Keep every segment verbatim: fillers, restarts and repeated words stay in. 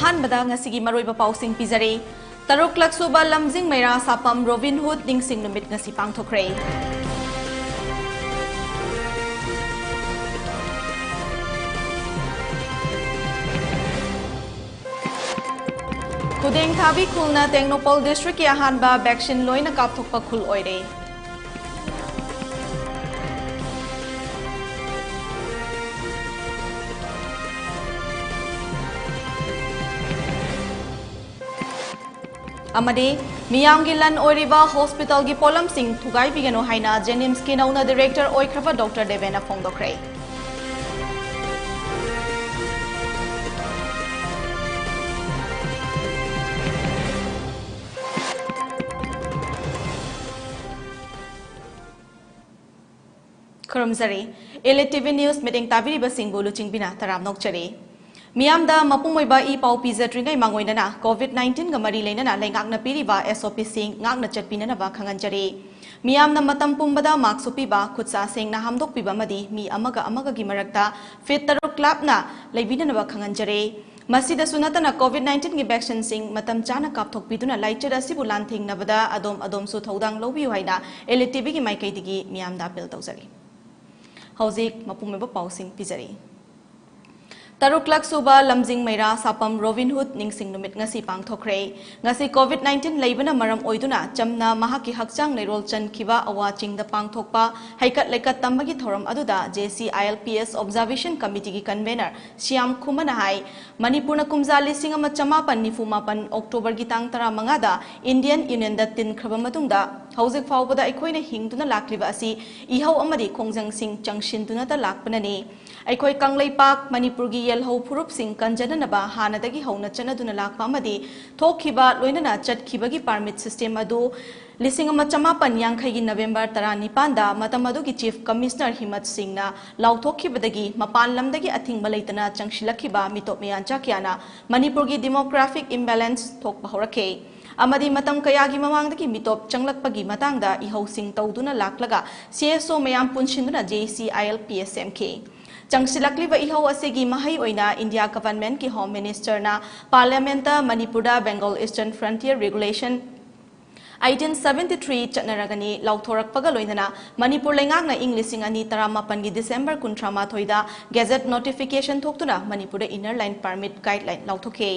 ꯑꯍꯥꯟꯕꯗ ꯉꯁꯤꯒꯤ ꯃꯔꯨꯑꯣꯏꯕ ꯄꯥꯎꯁꯤꯡ ꯄꯤꯖꯔꯤ꯫ ꯇꯔꯨꯛꯂꯛ ꯁꯨꯕ ꯂꯝꯖꯤꯡ ꯃꯩꯔꯥ ꯁꯥꯄꯝ ꯔꯣꯕꯤꯟ ꯍꯨꯗ ꯅꯤꯡꯁꯤꯡ ꯅꯨꯃꯤꯠ ꯉꯁꯤ ꯄꯥꯡꯊꯣꯛꯈ꯭ꯔꯦ꯫ ꯈꯨꯗꯦꯡ ꯊꯥꯕꯤ ꯈꯨꯜꯅ ꯇꯦꯡꯅꯧꯄꯜ ꯗꯤꯁꯇ꯭ꯔꯤꯛꯀꯤ ꯑꯍꯥꯟꯕ ꯚꯦꯛꯁꯤꯟ ꯂꯣꯏꯅ ꯀꯥꯞꯊꯣꯛꯄ ꯈꯨꯜ ꯑꯣꯏꯔꯦ꯫ ꯑꯃꯗꯤ ꯃꯤꯌꯥꯝꯒꯤ ꯂꯟ ꯑꯣꯏꯔꯤꯕ ꯍꯣꯁꯄꯤꯇꯥꯜꯒꯤ ꯄꯣꯠꯂꯝꯁꯤꯡ ꯊꯨꯒꯥꯏꯕꯤꯒꯅꯨ ꯍꯥꯏꯅ ꯖꯦꯅꯤꯝꯁꯀꯤ ꯅꯧꯅ ꯗꯤꯔꯦꯛꯇꯔ ꯑꯣꯏꯈ꯭ꯔꯕ ꯗꯣꯛꯇꯔ ꯗꯦꯕꯦꯟꯅ ꯐꯣꯡꯗꯣꯛꯈ꯭ꯔꯦ꯫ ꯈꯨꯔꯨꯝꯖꯔꯤ꯫ L A T V news ꯃꯤꯠꯌꯦꯡ ꯇꯥꯕꯤꯔꯤꯕꯁꯤꯡꯕꯨ ꯂꯨꯆꯤꯡꯕꯤꯅ ꯇꯔꯥꯝꯅ ꯑꯣꯛꯆꯔꯤ꯫ ꯃꯤꯌꯥꯝꯗ ꯃꯄꯨꯡ ꯑꯣꯏꯕ ꯏ ꯄꯥꯎ ꯄꯤꯖꯗ꯭ꯔꯤꯉꯩ ꯃꯥꯡꯑꯣꯏꯅꯅ ꯀꯣꯚꯤꯗ ꯅꯥꯏꯟꯇꯤꯟꯒ ꯃꯔꯤ ꯂꯩꯅꯅ ꯂꯩꯉꯥꯛꯅ ꯄꯤꯔꯤꯕ ꯑꯦꯁ ꯑꯣ ꯄꯤꯁꯤꯡ ꯉꯥꯛꯅ ꯆꯠꯄꯤꯅꯅꯕ ꯈꯪꯍꯟꯖꯔꯤ꯫ ꯃꯤꯌꯥꯝꯅ ꯃꯇꯝ ꯄꯨꯝꯕꯗ ꯃꯥꯛꯁ ꯎꯞꯄꯤꯕ, ꯈꯨꯠ ꯁꯥ ꯁꯦꯡꯅ ꯍꯥꯝꯗꯣꯛꯄꯤꯕ ꯑꯃꯗꯤ ꯃꯤ ꯑꯃꯒ ꯑꯃꯒꯒꯤ ꯃꯔꯛꯇ ꯐꯤꯠ ꯇꯔꯨꯛ ꯂꯥꯞꯅ ꯂꯩꯕꯤꯅꯅꯕ ꯈꯪꯍꯟꯖꯔꯤ꯫ ꯃꯁꯤꯗꯁꯨ ꯅꯠꯇꯅ ꯀꯣꯚꯤꯗ ꯅꯥꯏꯟꯇꯤꯟꯒꯤ ꯚꯦꯛꯁꯤꯟꯁꯤꯡ ꯃꯇꯝ ꯆꯥꯅ ꯀꯥꯞꯊꯣꯛꯄꯤꯗꯨꯅ ꯂꯥꯏꯆꯠ ꯑꯁꯤꯕꯨ ꯂꯥꯟꯊꯦꯡꯅꯕꯗ ꯑꯗꯣꯝ ꯑꯗꯣꯝꯁꯨ ꯊꯧꯗꯥꯡ ꯂꯧꯕꯤꯌꯨ ꯍꯥꯏꯅ ꯑꯦꯜ ꯑꯦ ꯇꯤ ꯚꯤꯒꯤ ꯃꯥꯏꯀꯩꯗꯒꯤ ꯃꯤꯌꯥꯝꯗ ꯑꯄꯤꯜ ꯇꯧꯖꯔꯤ꯫ ꯍꯧꯖꯤꯛ ꯃꯄꯨꯡ ꯑꯣꯏꯕ ꯄꯥꯎꯁꯤꯡ ꯄꯤꯖꯔꯤ꯫ ꯇꯔꯨꯛꯂꯛ ꯁꯨꯕ ꯂꯝꯖꯤꯡ ꯃꯩꯔꯥ ꯁꯥꯄꯝ ꯔꯣꯕꯤꯟ ꯍꯨꯗ ꯅꯤꯡꯁꯤꯡ ꯅꯨꯃꯤꯠ ꯉꯁꯤ ꯄꯥꯡꯊꯣꯛꯈ꯭ꯔꯦ꯫ ꯉꯁꯤ ꯀꯣꯚꯤꯗ ꯅꯥꯏꯟꯇꯤꯟ ꯂꯩꯕꯅ ꯃꯔꯝ ꯑꯣꯏꯗꯨꯅ ꯆꯝꯅ ꯃꯍꯥꯛꯀꯤ ꯍꯛꯆꯥꯡ ꯂꯩꯔꯣꯜ ꯆꯟꯈꯤꯕ ꯑꯋꯥ ꯆꯤꯡꯗ ꯄꯥꯡꯊꯣꯛꯄ ꯍꯩꯀꯠ ꯂꯩꯀꯠ ꯇꯝꯕꯒꯤ ꯊꯧꯔꯝ ꯑꯗꯨꯗ J C I L P S observation ꯀꯃꯤꯇꯤꯒꯤ ꯀꯟꯚꯦꯅꯔ ꯁ꯭ꯌꯥꯝ ꯈꯨꯃꯟꯅ ꯍꯥꯏ, ꯃꯅꯤꯄꯨꯔꯅ ꯀꯨꯝꯖꯥ ꯂꯤꯁꯤꯡ ꯑꯃ ꯆꯃꯥꯄꯟ ꯅꯤꯐꯨ ꯃꯥꯄꯟ ꯑꯣꯛꯇꯣꯕꯔꯒꯤ ꯇꯥꯡ ꯇꯔꯥꯃꯉꯥꯗ ꯏꯟꯗꯤꯌꯟ ꯌꯨꯅꯤꯌꯟꯗ ꯇꯤꯟꯈ꯭ꯔꯕ ꯃꯇꯨꯡꯗ ꯍꯧꯖꯤꯛ ꯐꯥꯎꯕꯗ ꯑꯩꯈꯣꯏꯅ ꯍꯤꯡꯗꯨꯅ ꯂꯥꯛꯂꯤꯕ ꯑꯁꯤ ꯏꯍꯧ ꯑꯃꯗꯤ ꯈꯣꯡꯖꯪꯁꯤꯡ ꯆꯪꯁꯤꯟꯗꯨꯅꯇ ꯂꯥꯛꯄꯅꯅꯤ꯫ ꯑꯩꯈꯣꯏ ꯀꯪꯂꯩꯄꯥꯛ ꯃꯅꯤꯄꯨꯔꯒꯤ ꯌꯦꯜꯍꯧ ꯐꯨꯔꯨꯞꯁꯤꯡ ꯀꯟꯖꯅꯅꯕ ꯍꯥꯟꯅꯗꯒꯤ ꯍꯧꯅ ꯆꯠꯅꯗꯨꯅ ꯂꯥꯛꯄ ꯑꯃꯗꯤ ꯊꯣꯛꯈꯤꯕ ꯂꯣꯏꯅꯅ ꯆꯠꯈꯤꯕꯒꯤ ꯄꯥꯔꯃꯤꯠ ꯁꯤꯁꯇꯦꯝ ꯑꯗꯨ ꯂꯤꯁꯤꯡ ꯑꯃ ꯆꯃꯥꯄꯟ ꯌꯥꯡꯈꯩꯒꯤ ꯅꯕꯦꯝꯕꯔ ꯇꯔꯥꯅꯤꯄꯥꯟꯗ ꯃꯇꯝ ꯑꯗꯨꯒꯤ ꯆꯤꯐ ꯀꯃꯤꯁꯅꯔ ꯍꯤꯃꯠ ꯁꯤꯡꯅ ꯂꯥꯎꯊꯣꯛꯈꯤꯕꯗꯒꯤ ꯃꯄꯥꯟ ꯂꯝꯗꯒꯤ ꯑꯊꯤꯡꯕ ꯂꯩꯇꯅ ꯆꯪꯁꯤꯜꯂꯛꯈꯤꯕ ꯃꯤꯇꯣꯞ ꯃꯤꯌꯥꯟꯆꯥ ꯀꯌꯥꯅ ꯃꯅꯤꯄꯨꯔꯒꯤ ꯗꯤꯃꯣꯒ꯭ꯔꯥꯐꯤꯛ ꯏꯝꯕꯦꯂꯦꯟꯁ ꯊꯣꯛꯄ ꯍꯧꯔꯛꯈꯤ꯫ ꯑꯃꯗꯤ ꯃꯇꯝ ꯀꯌꯥꯒꯤ ꯃꯃꯥꯡꯗꯒꯤ ꯃꯤꯇꯣꯞ ꯆꯪꯂꯛꯄꯒꯤ ꯃꯇꯥꯡꯗ ꯏꯍꯧꯁꯤꯡ ꯇꯧꯗꯨꯅ ꯂꯥꯛꯂꯒ ꯁꯤ ꯑꯦꯁ ꯑꯣ ꯃꯌꯥꯝ ꯄꯨꯟꯁꯤꯟꯗꯨꯅ J C I L P ꯑꯦꯁ ꯁꯦꯝꯈꯤ꯫ ꯆꯪꯁꯤꯜꯂꯛꯂꯤꯕ ꯏꯍꯧ ꯑꯁꯤꯒꯤ ꯃꯍꯩ ꯑꯣꯏꯅ ꯏꯟꯗꯤꯌꯥ ꯒꯚꯔꯟꯃꯦꯟꯠꯀꯤ ꯍꯣꯝ ꯃꯤꯅꯤꯁꯇꯔꯅ ꯄꯥꯔꯂꯤꯌꯥꯃꯦꯟꯠꯇ ꯃꯅꯤꯄꯨꯔꯗ Bengal Eastern Frontier Regulation eighteen seventy three ꯆꯠꯅꯔꯒꯅꯤ ꯂꯥꯎꯊꯣꯔꯛꯄꯒ ꯂꯣꯏꯅꯅ ꯃꯅꯤꯄꯨꯔ ꯂꯩꯉꯥꯛꯅ ꯏꯪ ꯂꯤꯁꯤꯡ ꯑꯅꯤ ꯇꯔꯥꯃꯥꯄꯟꯒꯤ ꯗꯤꯁꯦꯝꯕꯔ ꯀꯨꯟꯊ꯭ꯔꯥ ꯃꯥꯊꯣꯏꯗ ꯒꯦꯖꯦꯠ ꯅꯣꯇꯤꯐꯤꯀꯦꯁꯟ ꯊꯣꯛꯇꯨꯅ ꯃꯅꯤꯄꯨꯔꯗ Inner Line Permit Guideline ꯂꯥꯎꯊꯣꯛꯈꯤ꯫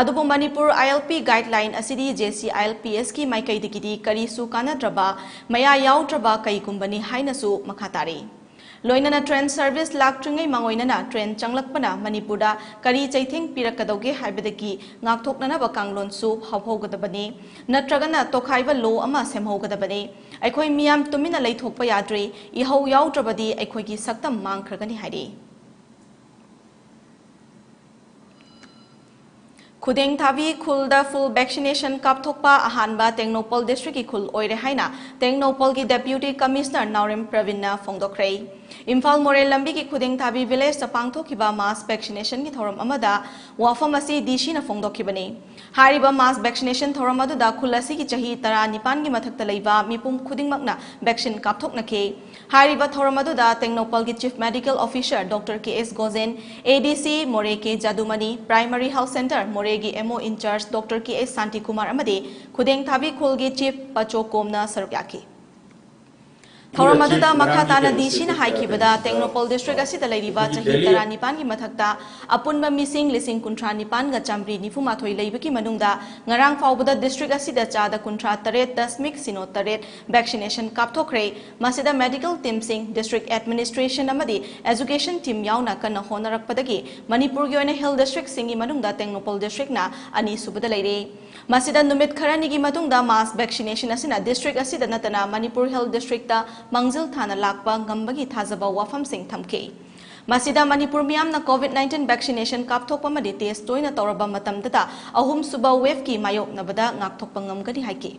ꯑꯗꯨꯕꯨ ꯃꯅꯤꯄꯨꯔ ILP Guideline ꯑꯁꯤꯗꯤ JCILPS ꯀꯤ ꯃꯥꯏꯀꯩꯗꯒꯤꯗꯤ ꯀꯔꯤꯁꯨ ꯀꯥꯟꯅꯗ꯭ꯔꯕ, ꯃꯌꯥ ꯌꯥꯎꯗ꯭ꯔꯕ ꯀꯩꯒꯨꯝꯕꯅꯤ ꯍꯥꯏꯅꯁꯨ ꯃꯈꯥ ꯇꯥꯔꯤ꯫ ꯂꯣꯏꯅꯅ ꯇ꯭ꯔꯦꯟ ꯁꯔꯚꯤꯁ ꯂꯥꯛꯇ꯭ꯔꯤꯉꯩ ꯃꯥꯡꯑꯣꯏꯅꯅ ꯇ꯭ꯔꯦꯟ ꯆꯪꯂꯛꯄꯅ ꯃꯅꯤꯄꯨꯔꯗ ꯀꯔꯤ ꯆꯩꯊꯦꯡ ꯄꯤꯔꯛꯀꯗꯧꯒꯦ ꯍꯥꯏꯕꯗꯒꯤ ꯉꯥꯛꯊꯣꯛꯅꯅꯕ ꯀꯥꯡꯂꯣꯟꯁꯨ ꯍꯧꯍꯧꯒꯗꯕꯅꯤ, ꯅꯠꯇ꯭ꯔꯒꯅ ꯇꯣꯈꯥꯏꯕ ꯂꯣ ꯑꯃ ꯁꯦꯝꯍꯧꯒꯗꯕꯅꯤ꯫ ꯑꯩꯈꯣꯏ ꯃꯤꯌꯥꯝ ꯇꯨꯃꯤꯟꯅ ꯂꯩꯊꯣꯛꯄ ꯌꯥꯗ꯭ꯔꯤ, ꯏꯍꯧ ꯌꯥꯎꯗ꯭ꯔꯕꯗꯤ ꯑꯩꯈꯣꯏꯒꯤ ꯁꯛꯇꯝ ꯃꯥꯡꯈ꯭ꯔꯒꯅꯤ ꯍꯥꯏꯔꯤ꯫ ꯈꯨꯗꯦꯡꯊꯥꯕꯤ ꯈꯨꯜꯗ full vaccination ꯀꯥꯞꯊꯣꯛꯄ ꯑꯍꯥꯟꯕ ꯇꯦꯡꯅꯧꯄꯜ ꯗꯤꯁꯇ꯭ꯔꯤꯛꯀꯤ ꯈꯨꯜ ꯑꯣꯏꯔꯦ ꯍꯥꯏꯅ ꯇꯦꯡꯅꯧꯄꯜꯒꯤ ꯗꯦꯄ꯭ꯌꯨꯇꯤ ꯀꯃꯤꯁꯅꯔ ꯅꯥꯎꯔꯦꯝ ꯄ꯭ꯔꯕꯤꯟꯅ ꯐꯣꯡꯗꯣꯛꯈ꯭ꯔꯦ꯫ ꯏꯝꯐꯥꯜ ꯃꯣꯔꯦ ꯂꯝꯕꯤꯒꯤ ꯈꯨꯗꯦꯡꯊꯥꯕꯤ ꯚꯤꯂꯦꯖꯇ ꯄꯥꯡꯊꯣꯛꯈꯤꯕ mass vaccinationꯒꯤ ꯊꯧꯔꯝ ꯑꯃꯗ ꯋꯥꯐꯝ ꯑꯁꯤ ꯗꯤ ꯁꯤꯅ ꯐꯣꯡꯗꯣꯛꯈꯤꯕꯅꯤ꯫ ꯍꯥꯏꯔꯤꯕ mass vaccination ꯊꯧꯔꯝ ꯑꯗꯨꯗ ꯈꯨꯜ ꯑꯁꯤꯒꯤ ꯆꯍꯤ ꯇꯔꯥꯅꯤꯄꯥꯟꯒꯤ ꯃꯊꯛꯇ ꯂꯩꯕ ꯃꯤꯄꯨꯝ ꯈꯨꯗꯤꯡꯃꯛꯅ vaccine ꯀꯥꯞꯊꯣꯛꯅꯈꯤ꯫ ꯍꯥꯏꯔꯤꯕ ꯊꯧꯔꯝ ꯑꯗꯨꯗ ꯇꯦꯡꯅꯧꯄꯜꯒꯤ Chief Medical Officer Doctor K S ꯒꯣꯖꯦꯟ, ADC ꯃꯣꯔꯦ ꯀꯦ ꯖꯥꯗꯨꯃꯅꯤ, Primary Health Centre ꯃꯣꯔꯦꯒꯤ MO in charge Doctor K S Shantikumar ꯑꯃꯗꯤ ꯈꯨꯗꯦꯡꯊꯥꯕꯤ ꯈꯨꯜꯒꯤ Chief ꯄꯆꯣ ꯀꯣꯝꯅ ꯁꯔꯨꯛ ꯌꯥꯈꯤ꯫ ꯊꯧꯔꯝ ꯑꯗꯨꯗ ꯃꯈꯥ ꯇꯥꯅ ꯗꯤ ꯁꯤꯅ ꯍꯥꯏꯈꯤꯕꯗ ꯇꯦꯡꯅꯧꯄꯜ ꯗꯤꯁꯇ꯭ꯔꯤꯛ ꯑꯁꯤꯗ ꯂꯩꯔꯤꯕ ꯆꯍꯤ ꯇꯔꯥꯅꯤꯄꯥꯟꯒꯤ ꯃꯊꯛꯇ ꯑꯄꯨꯟꯕ ꯃꯤꯁꯤꯡ ꯂꯤꯁꯤꯡ ꯀꯨꯟꯊ꯭ꯔꯥ ꯅꯤꯄꯥꯟꯒ ꯆꯥꯃꯔꯤ ꯅꯤꯐꯨ ꯃꯥꯊꯣꯏ ꯂꯩꯕꯒꯤ ꯃꯅꯨꯡꯗ ꯉꯔꯥꯡ ꯐꯥꯎꯕꯗ ꯗꯤꯁꯇ꯭ꯔꯤꯛ ꯑꯁꯤꯗ ꯆꯥꯗ ꯀꯨꯟꯊ꯭ꯔꯥ ꯇꯔꯦꯠ ꯗꯁꯃꯤꯛ ꯁꯤꯅꯣ ꯇꯔꯦꯠ vaccination ꯀꯥꯞꯊꯣꯛꯈ꯭ꯔꯦ꯫ ꯃꯁꯤꯗ medical teamꯁꯤꯡ, district administration ꯑꯃꯗꯤ education team ꯌꯥꯎꯅ ꯀꯟꯅ ꯍꯣꯠꯅꯔꯛꯄꯗꯒꯤ ꯃꯅꯤꯄꯨꯔꯒꯤ ꯑꯣꯏꯅ hill districtꯁꯤꯡꯒꯤ ꯃꯅꯨꯡꯗ ꯇꯦꯡꯅꯧꯄꯜ ꯗꯤꯁꯇ꯭ꯔꯤꯛꯅ ꯑꯅꯤꯁꯨꯕꯗ ꯂꯩꯔꯦ꯫ ꯃꯁꯤꯗ ꯅꯨꯃꯤꯠ ꯈꯔꯅꯤꯒꯤ ꯃꯇꯨꯡꯗ mass vaccination ꯑꯁꯤꯅ ꯗꯤꯁꯇ꯭ꯔꯤꯛ ꯑꯁꯤꯗ ꯅꯠꯇꯅ ꯃꯅꯤꯄꯨꯔ hill districtꯇ ꯃꯥꯡꯖꯤꯜ ꯊꯥꯅ ꯂꯥꯛꯄ ꯉꯝꯕꯒꯤ ꯊꯥꯖꯕ ꯋꯥꯐꯝꯁꯤꯡ ꯊꯝꯈꯤ꯫ ꯃꯁꯤꯗ ꯃꯅꯤꯄꯨꯔ ꯃꯤꯌꯥꯝꯅ COVID nineteen vaccination ꯀꯥꯞꯊꯣꯛꯄ ꯑꯃꯗꯤ test ꯇꯣꯏꯅ ꯇꯧꯔꯕ ꯃꯇꯝꯗꯇ ꯑꯍꯨꯝꯁꯨꯕ waveꯀꯤ ꯃꯥꯌꯣꯛꯅꯕꯗ ꯉꯥꯛꯊꯣꯛꯄ ꯉꯝꯒꯅꯤ ꯍꯥꯏꯈꯤ꯫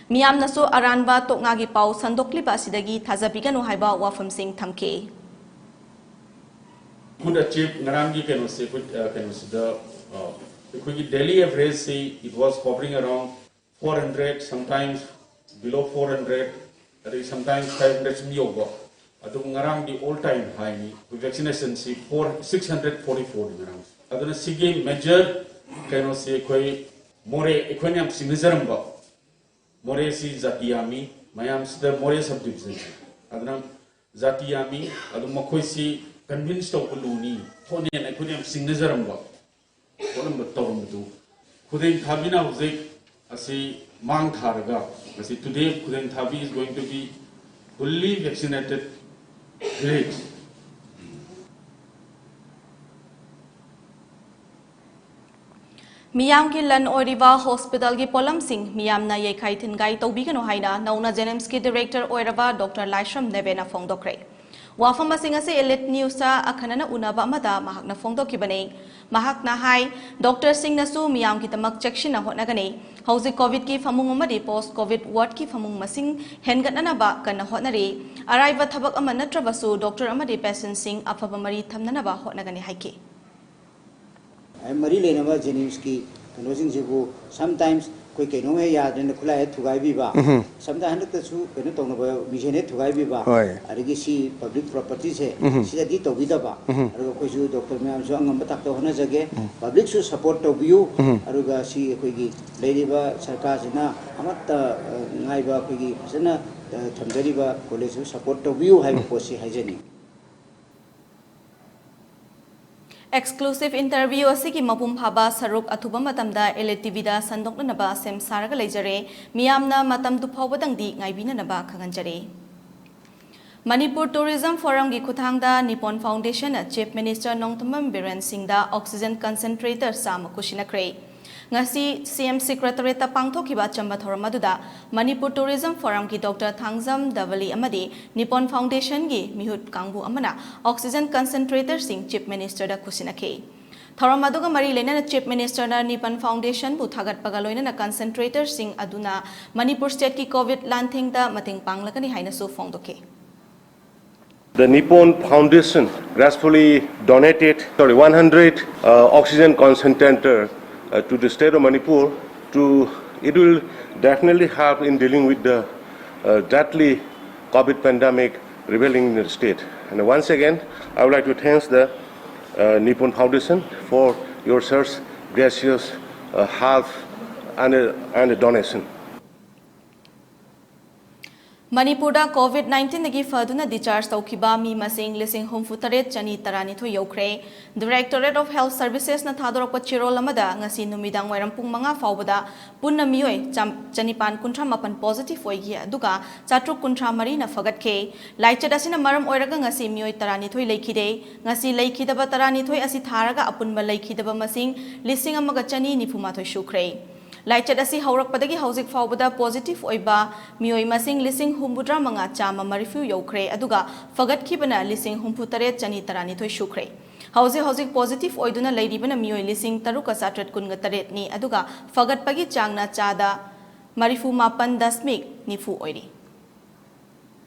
ꯃꯤꯌꯥꯝꯅꯁꯨ ꯑꯔꯥꯟꯕ ꯇꯣꯛꯉꯥꯒꯤ ꯄꯥꯎ ꯁꯟꯗꯣꯛꯂꯤꯕ ꯑꯁꯤꯗꯒꯤ ꯊꯥꯖꯕꯤꯒꯅꯨ ꯍꯥꯏꯕ ꯋꯥꯐꯝꯁꯤꯡ ꯊꯝꯈꯤ꯫ Could achieve ꯉꯔꯥꯡꯒꯤ ꯀꯩꯅꯣꯁꯦ ꯑꯩꯈꯣꯏ, ꯑ, ꯀꯩꯅꯣꯁꯤꯗ, ꯑ, ꯑꯩꯈꯣꯏꯒꯤ daily averageꯁꯤ it was hovering around four hundred, sometimes below four hundred, ꯑꯗꯩ sometimes five hundred ꯁꯨꯝ ꯌꯧꯕ꯫ ꯑꯗꯨꯕꯨ ꯉꯔꯥꯡꯗꯤ all time highꯅꯤ꯫ ꯑꯩꯈꯣꯏ vaccinationꯁꯤ four six hundred forty fourꯅꯤ ꯉꯔꯥꯡ꯫ ꯑꯗꯨꯅ ꯁꯤꯒꯤ major ꯀꯩꯅꯣꯁꯤ ꯑꯩꯈꯣꯏ ꯃꯣꯔꯦ, ꯑꯩꯈꯣꯏꯅ ꯌꯥꯝ ꯆꯤꯡꯅꯖꯔꯝꯕ, ꯃꯣꯔꯦꯁꯤ ꯖꯥꯇꯤ ꯌꯥꯝꯃꯤ, ꯃꯌꯥꯝꯁꯤꯗ ꯃꯣꯔꯦ subdivisionꯁꯤ꯫ ꯑꯗꯨꯅ ꯖꯥꯇꯤ ꯌꯥꯝꯃꯤ, ꯑꯗꯨ ꯃꯈꯣꯏꯁꯤ convince ꯇꯧꯕ ꯂꯨꯅꯤ ꯈꯣꯠꯅꯦꯅ ꯑꯩꯈꯣꯏꯅ ꯌꯥꯝ ꯆꯤꯡꯅꯖꯔꯝꯕ ꯈꯣꯠꯂꯝꯕ ꯇꯧꯔꯝꯕꯗꯨ ꯈꯨꯗꯦꯡ ꯊꯥꯕꯤꯅ ꯍꯧꯖꯤꯛ ꯑꯁꯤ ꯃꯥꯡ ꯊꯥꯔꯒ, ꯉꯁꯤ today ꯈꯨꯗꯦꯡ ꯊꯥꯕꯤ is going to be fully vaccinated village꯫ ꯃꯤꯌꯥꯝꯒꯤ ꯂꯟ ꯑꯣꯏꯔꯤꯕ ꯍꯣꯁꯄꯤꯇꯥꯜꯒꯤ ꯄꯣꯠꯂꯝꯁꯤꯡ ꯃꯤꯌꯥꯝꯅ ꯌꯩꯈꯥꯏ ꯊꯤꯟꯒꯥꯏ ꯇꯧꯕꯤꯒꯅꯨ ꯍꯥꯏꯅ ꯅꯧꯅ ꯖꯦꯅꯤꯝꯁꯀꯤ ꯗꯤꯔꯦꯛꯇꯔ ꯑꯣꯏꯔꯕ ꯗꯣꯛꯇꯔ ꯂꯥꯏꯁ꯭ꯔꯝ ꯗꯦꯕꯦꯅ ꯐꯣꯡꯗꯣꯛꯈ꯭ꯔꯦ꯫ ꯋꯥꯐꯝ ꯑꯁꯤꯡ ꯑꯁꯤ Elite Newsꯇ ꯑꯈꯟꯅꯅ ꯎꯅꯕ ꯑꯃꯗ ꯃꯍꯥꯛꯅ ꯐꯣꯡꯗꯣꯛꯈꯤꯕꯅꯤ꯫ ꯃꯍꯥꯛꯅ ꯍꯥꯏ, ꯗꯣꯛꯇꯔꯁꯤꯡꯅꯁꯨ ꯃꯤꯌꯥꯝꯒꯤꯗꯃꯛ ꯆꯦꯛꯁꯤꯟꯅ ꯍꯣꯠꯅꯒꯅꯤ꯫ ꯍꯧꯖꯤꯛ ꯀꯣꯚꯤꯗꯀꯤ ꯐꯃꯨꯡ ꯑꯃꯗꯤ post covid wardꯀꯤ ꯐꯃꯨꯡ ꯃꯁꯤꯡ ꯍꯦꯟꯒꯠꯅꯅꯕ ꯀꯟꯅ ꯍꯣꯠꯅꯔꯤ꯫ ꯑꯔꯥꯏꯕ ꯊꯕꯛ ꯑꯃ ꯅꯠꯇ꯭ꯔꯕꯁꯨ ꯗꯣꯛꯇꯔ ꯑꯃꯗꯤ patientꯁꯤꯡ ꯑꯐꯕ ꯃꯔꯤ ꯊꯝꯅꯅꯕ ꯍꯣꯠꯅꯒꯅꯤ ꯍꯥꯏꯈꯤ꯫ ꯃꯔꯤ ꯂꯩꯅꯕ ꯖꯦꯅꯤꯝꯁꯀꯤ ꯀꯩꯅꯣꯁꯤꯡꯁꯤꯕꯨ sometimes ꯑꯩꯈꯣꯏ ꯀꯩꯅꯣꯝ ꯍꯦꯛ ꯌꯥꯗ꯭ꯔꯦꯅ ꯈꯨꯠꯂꯥꯏ ꯍꯦꯛ ꯊꯨꯒꯥꯏꯕꯤꯕ, sometimes ꯍꯟꯗꯛꯇꯁꯨ ꯀꯩꯅꯣ ꯇꯧꯅꯕ ꯃꯤꯁꯦꯟ ꯍꯦꯛ ꯊꯨꯒꯥꯏꯕꯤꯕ, ꯍꯣꯏ꯫ ꯑꯗꯒꯤ ꯁꯤ public propertyꯁꯦ ꯎꯝ꯫ ꯁꯤꯗꯗꯤ ꯇꯧꯕꯤꯗꯕ, ꯎꯝ꯫ ꯑꯗꯨꯒ ꯑꯩꯈꯣꯏꯁꯨ ꯗꯣꯛꯇꯔ ꯃꯌꯥꯝꯁꯨ ꯑꯉꯝꯕ ꯊꯥꯛꯇ ꯍꯣꯠꯅꯖꯒꯦ꯫ Publicꯁꯨ support ꯇꯧꯕꯤꯌꯨ꯫ ꯎꯝ꯫ ꯑꯗꯨꯒ ꯁꯤ ꯑꯩꯈꯣꯏꯒꯤ ꯂꯩꯔꯤꯕ ꯁꯔꯀꯥꯔꯁꯤꯅ ꯑꯃꯠꯇ ꯑ, ꯉꯥꯏꯕ ꯑꯩꯈꯣꯏꯒꯤ ꯐꯖꯅ ꯑ, ꯊꯝꯖꯔꯤꯕ ꯀꯣꯂꯦꯖꯁꯨ support ꯇꯧꯕꯤꯌꯨ ꯍꯥꯏꯕ ꯄꯣꯠꯁꯤ ꯍꯥꯏꯖꯅꯤꯡꯏ꯫ Exclusive interview ꯑꯁꯤꯒꯤ ꯃꯄꯨꯡ ꯐꯥꯕ ꯁꯔꯨꯛ ꯑꯊꯨꯕ ꯃꯇꯝꯗ Elite TVꯗ ꯁꯟꯗꯣꯛꯅꯅꯕ ꯁꯦꯝ ꯁꯥꯔꯒ ꯂꯩꯖꯔꯦ꯫ ꯃꯤꯌꯥꯝꯅ ꯃꯇꯝꯗꯨ ꯐꯥꯎꯕꯗꯪꯗꯤ ꯉꯥꯏꯕꯤꯅꯅꯕ ꯈꯪꯍꯟꯖꯔꯤ꯫ ꯃꯅꯤꯄꯨꯔ Tourism Forumꯒꯤ ꯈꯨꯠꯊꯥꯡꯗ Nippon Foundationꯅ Chief Minister Nongthombam Biren ꯁꯤꯡꯗ oxygen concentrator ꯆꯥꯝꯃ ꯈꯨꯠꯁꯤꯟꯅꯈ꯭ꯔꯦ꯫ ꯉꯁꯤ CM Secretariatꯇ ꯄꯥꯡꯊꯣꯛꯈꯤꯕ ꯑꯆꯝꯕ ꯊꯧꯔꯝ ꯑꯗꯨꯗ ꯃꯅꯤꯄꯨꯔ Tourism Forumꯒꯤ ꯗꯣꯛꯇꯔ ꯊꯥꯡꯖꯝ ꯙꯕꯂꯤ ꯑꯃꯗꯤ Nippon Foundationꯒꯤ ꯃꯤꯍꯨꯠ ꯀꯥꯡꯕꯨ ꯑꯃꯅ oxygen concentratorꯁꯤꯡ Chief Ministerꯗ ꯈꯨꯠꯁꯤꯟꯅꯈꯤ꯫ ꯊꯧꯔꯝ ꯑꯗꯨꯒ ꯃꯔꯤ ꯂꯩꯅꯅ Chief Ministerꯅ Nippon Foundationꯕꯨ ꯊꯥꯒꯠꯄꯒ ꯂꯣꯏꯅꯅ concentratorꯁꯤꯡ ꯑꯗꯨꯅ ꯃꯅꯤꯄꯨꯔ stateꯀꯤ COVID ꯂꯥꯟꯊꯦꯡꯗ ꯃꯇꯦꯡ ꯄꯥꯡꯂꯒꯅꯤ ꯍꯥꯏꯅꯁꯨ ꯐꯣꯡꯗꯣꯛꯈꯤ꯫ The Nippon Foundation gracefully donated, sorry, one hundred uh, oxygen concentrator uh, to the state of Manipur. To, it will definitely help in dealing with the uh, deadly COVID pandemic prevailing in the state. And once again, I would like to thank the uh, Nippon Foundation for your such gracious uh, help and, uh, and donation. ꯃꯅꯤꯄꯨꯔꯗ COVID nineteenꯗꯒꯤ ꯐꯗꯨꯅ discharge ꯇꯧꯈꯤꯕ ꯃꯤ ꯃꯁꯤꯡ ꯂꯤꯁꯤꯡ ꯍꯨꯝꯐꯨ ꯇꯔꯦꯠ ꯆꯅꯤ ꯇꯔꯥꯅꯤꯊꯣꯏ ꯌꯧꯈ꯭ꯔꯦ꯫ Directorate of Health Servicesꯅ ꯊꯥꯗꯣꯔꯛꯄ ꯆꯦꯔꯣꯜ ꯑꯃꯗ ꯉꯁꯤ ꯅꯨꯃꯤꯗꯥꯡ ꯋꯥꯏꯔꯝ ꯄꯨꯡ ꯃꯉꯥ ꯐꯥꯎꯕꯗ ꯄꯨꯟꯅ ꯃꯤꯑꯣꯏ ꯆꯥꯝ-, ꯆꯅꯤꯄꯥꯟ ꯀꯨꯟꯊ꯭ꯔꯥ ꯃꯥꯄꯟ positive ꯑꯣꯏꯈꯤ, ꯑꯗꯨꯒ ꯆꯥꯇ꯭ꯔꯨꯛ ꯀꯨꯟꯊ꯭ꯔꯥ ꯃꯔꯤꯅ ꯐꯒꯠꯈꯤ꯫ ꯂꯥꯏꯆꯠ ꯑꯁꯤꯅ ꯃꯔꯝ ꯑꯣꯏꯔꯒ ꯉꯁꯤ ꯃꯤꯑꯣꯏ ꯇꯔꯥꯅꯤꯊꯣꯏ ꯂꯩꯈꯤꯗꯦ꯫ ꯉꯁꯤ ꯂꯩꯈꯤꯗꯕ ꯇꯔꯥꯅꯤꯊꯣꯏ ꯑꯁꯤ ꯊꯥꯔꯒ ꯑꯄꯨꯟꯕ ꯂꯩꯈꯤꯗꯕ ꯃꯁꯤꯡ ꯂꯤꯁꯤꯡ ꯑꯃꯒ ꯆꯅꯤ ꯅꯤꯐꯨ ꯃꯥꯊꯣꯏ ꯁꯨꯈ꯭ꯔꯦ꯫ ꯂꯥꯏꯆꯠ ꯑꯁꯤ ꯍꯧꯔꯛꯄꯗꯒꯤ ꯍꯧꯖꯤꯛ ꯐꯥꯎꯕꯗ positive ꯑꯣꯏꯕ ꯃꯤꯑꯣꯏ ꯃꯁꯤꯡ ꯂꯤꯁꯤꯡ ꯍꯨꯝꯐꯨꯇꯔꯥ ꯃꯉꯥ ꯆꯥꯝꯃ ꯃꯔꯤꯐꯨ ꯌꯧꯈ꯭ꯔꯦ, ꯑꯗꯨꯒ ꯐꯒꯠꯈꯤꯕꯅ ꯂꯤꯁꯤꯡ ꯍꯨꯝꯐꯨ ꯇꯔꯦꯠ ꯆꯅꯤ ꯇꯔꯥꯅꯤꯊꯣꯏ ꯁꯨꯈ꯭ꯔꯦ꯫ ꯍꯧꯖꯤꯛ ꯍꯧꯖꯤꯛ positive ꯑꯣꯏꯗꯨꯅ ꯂꯩꯔꯤꯕꯅ ꯃꯤꯑꯣꯏ ꯂꯤꯁꯤꯡ ꯇꯔꯨꯛꯀ ꯆꯥꯇ꯭ꯔꯦꯠ ꯀꯨꯟꯒ ꯇꯔꯦꯠꯅꯤ, ꯑꯗꯨꯒ ꯐꯒꯠꯄꯒꯤ ꯆꯥꯡꯅ ꯆꯥꯗ ꯃꯔꯤꯐꯨ ꯃꯥꯄꯟ ꯗꯁꯃꯤꯛ ꯅꯤꯐꯨ ꯑꯣꯏꯔꯤ꯫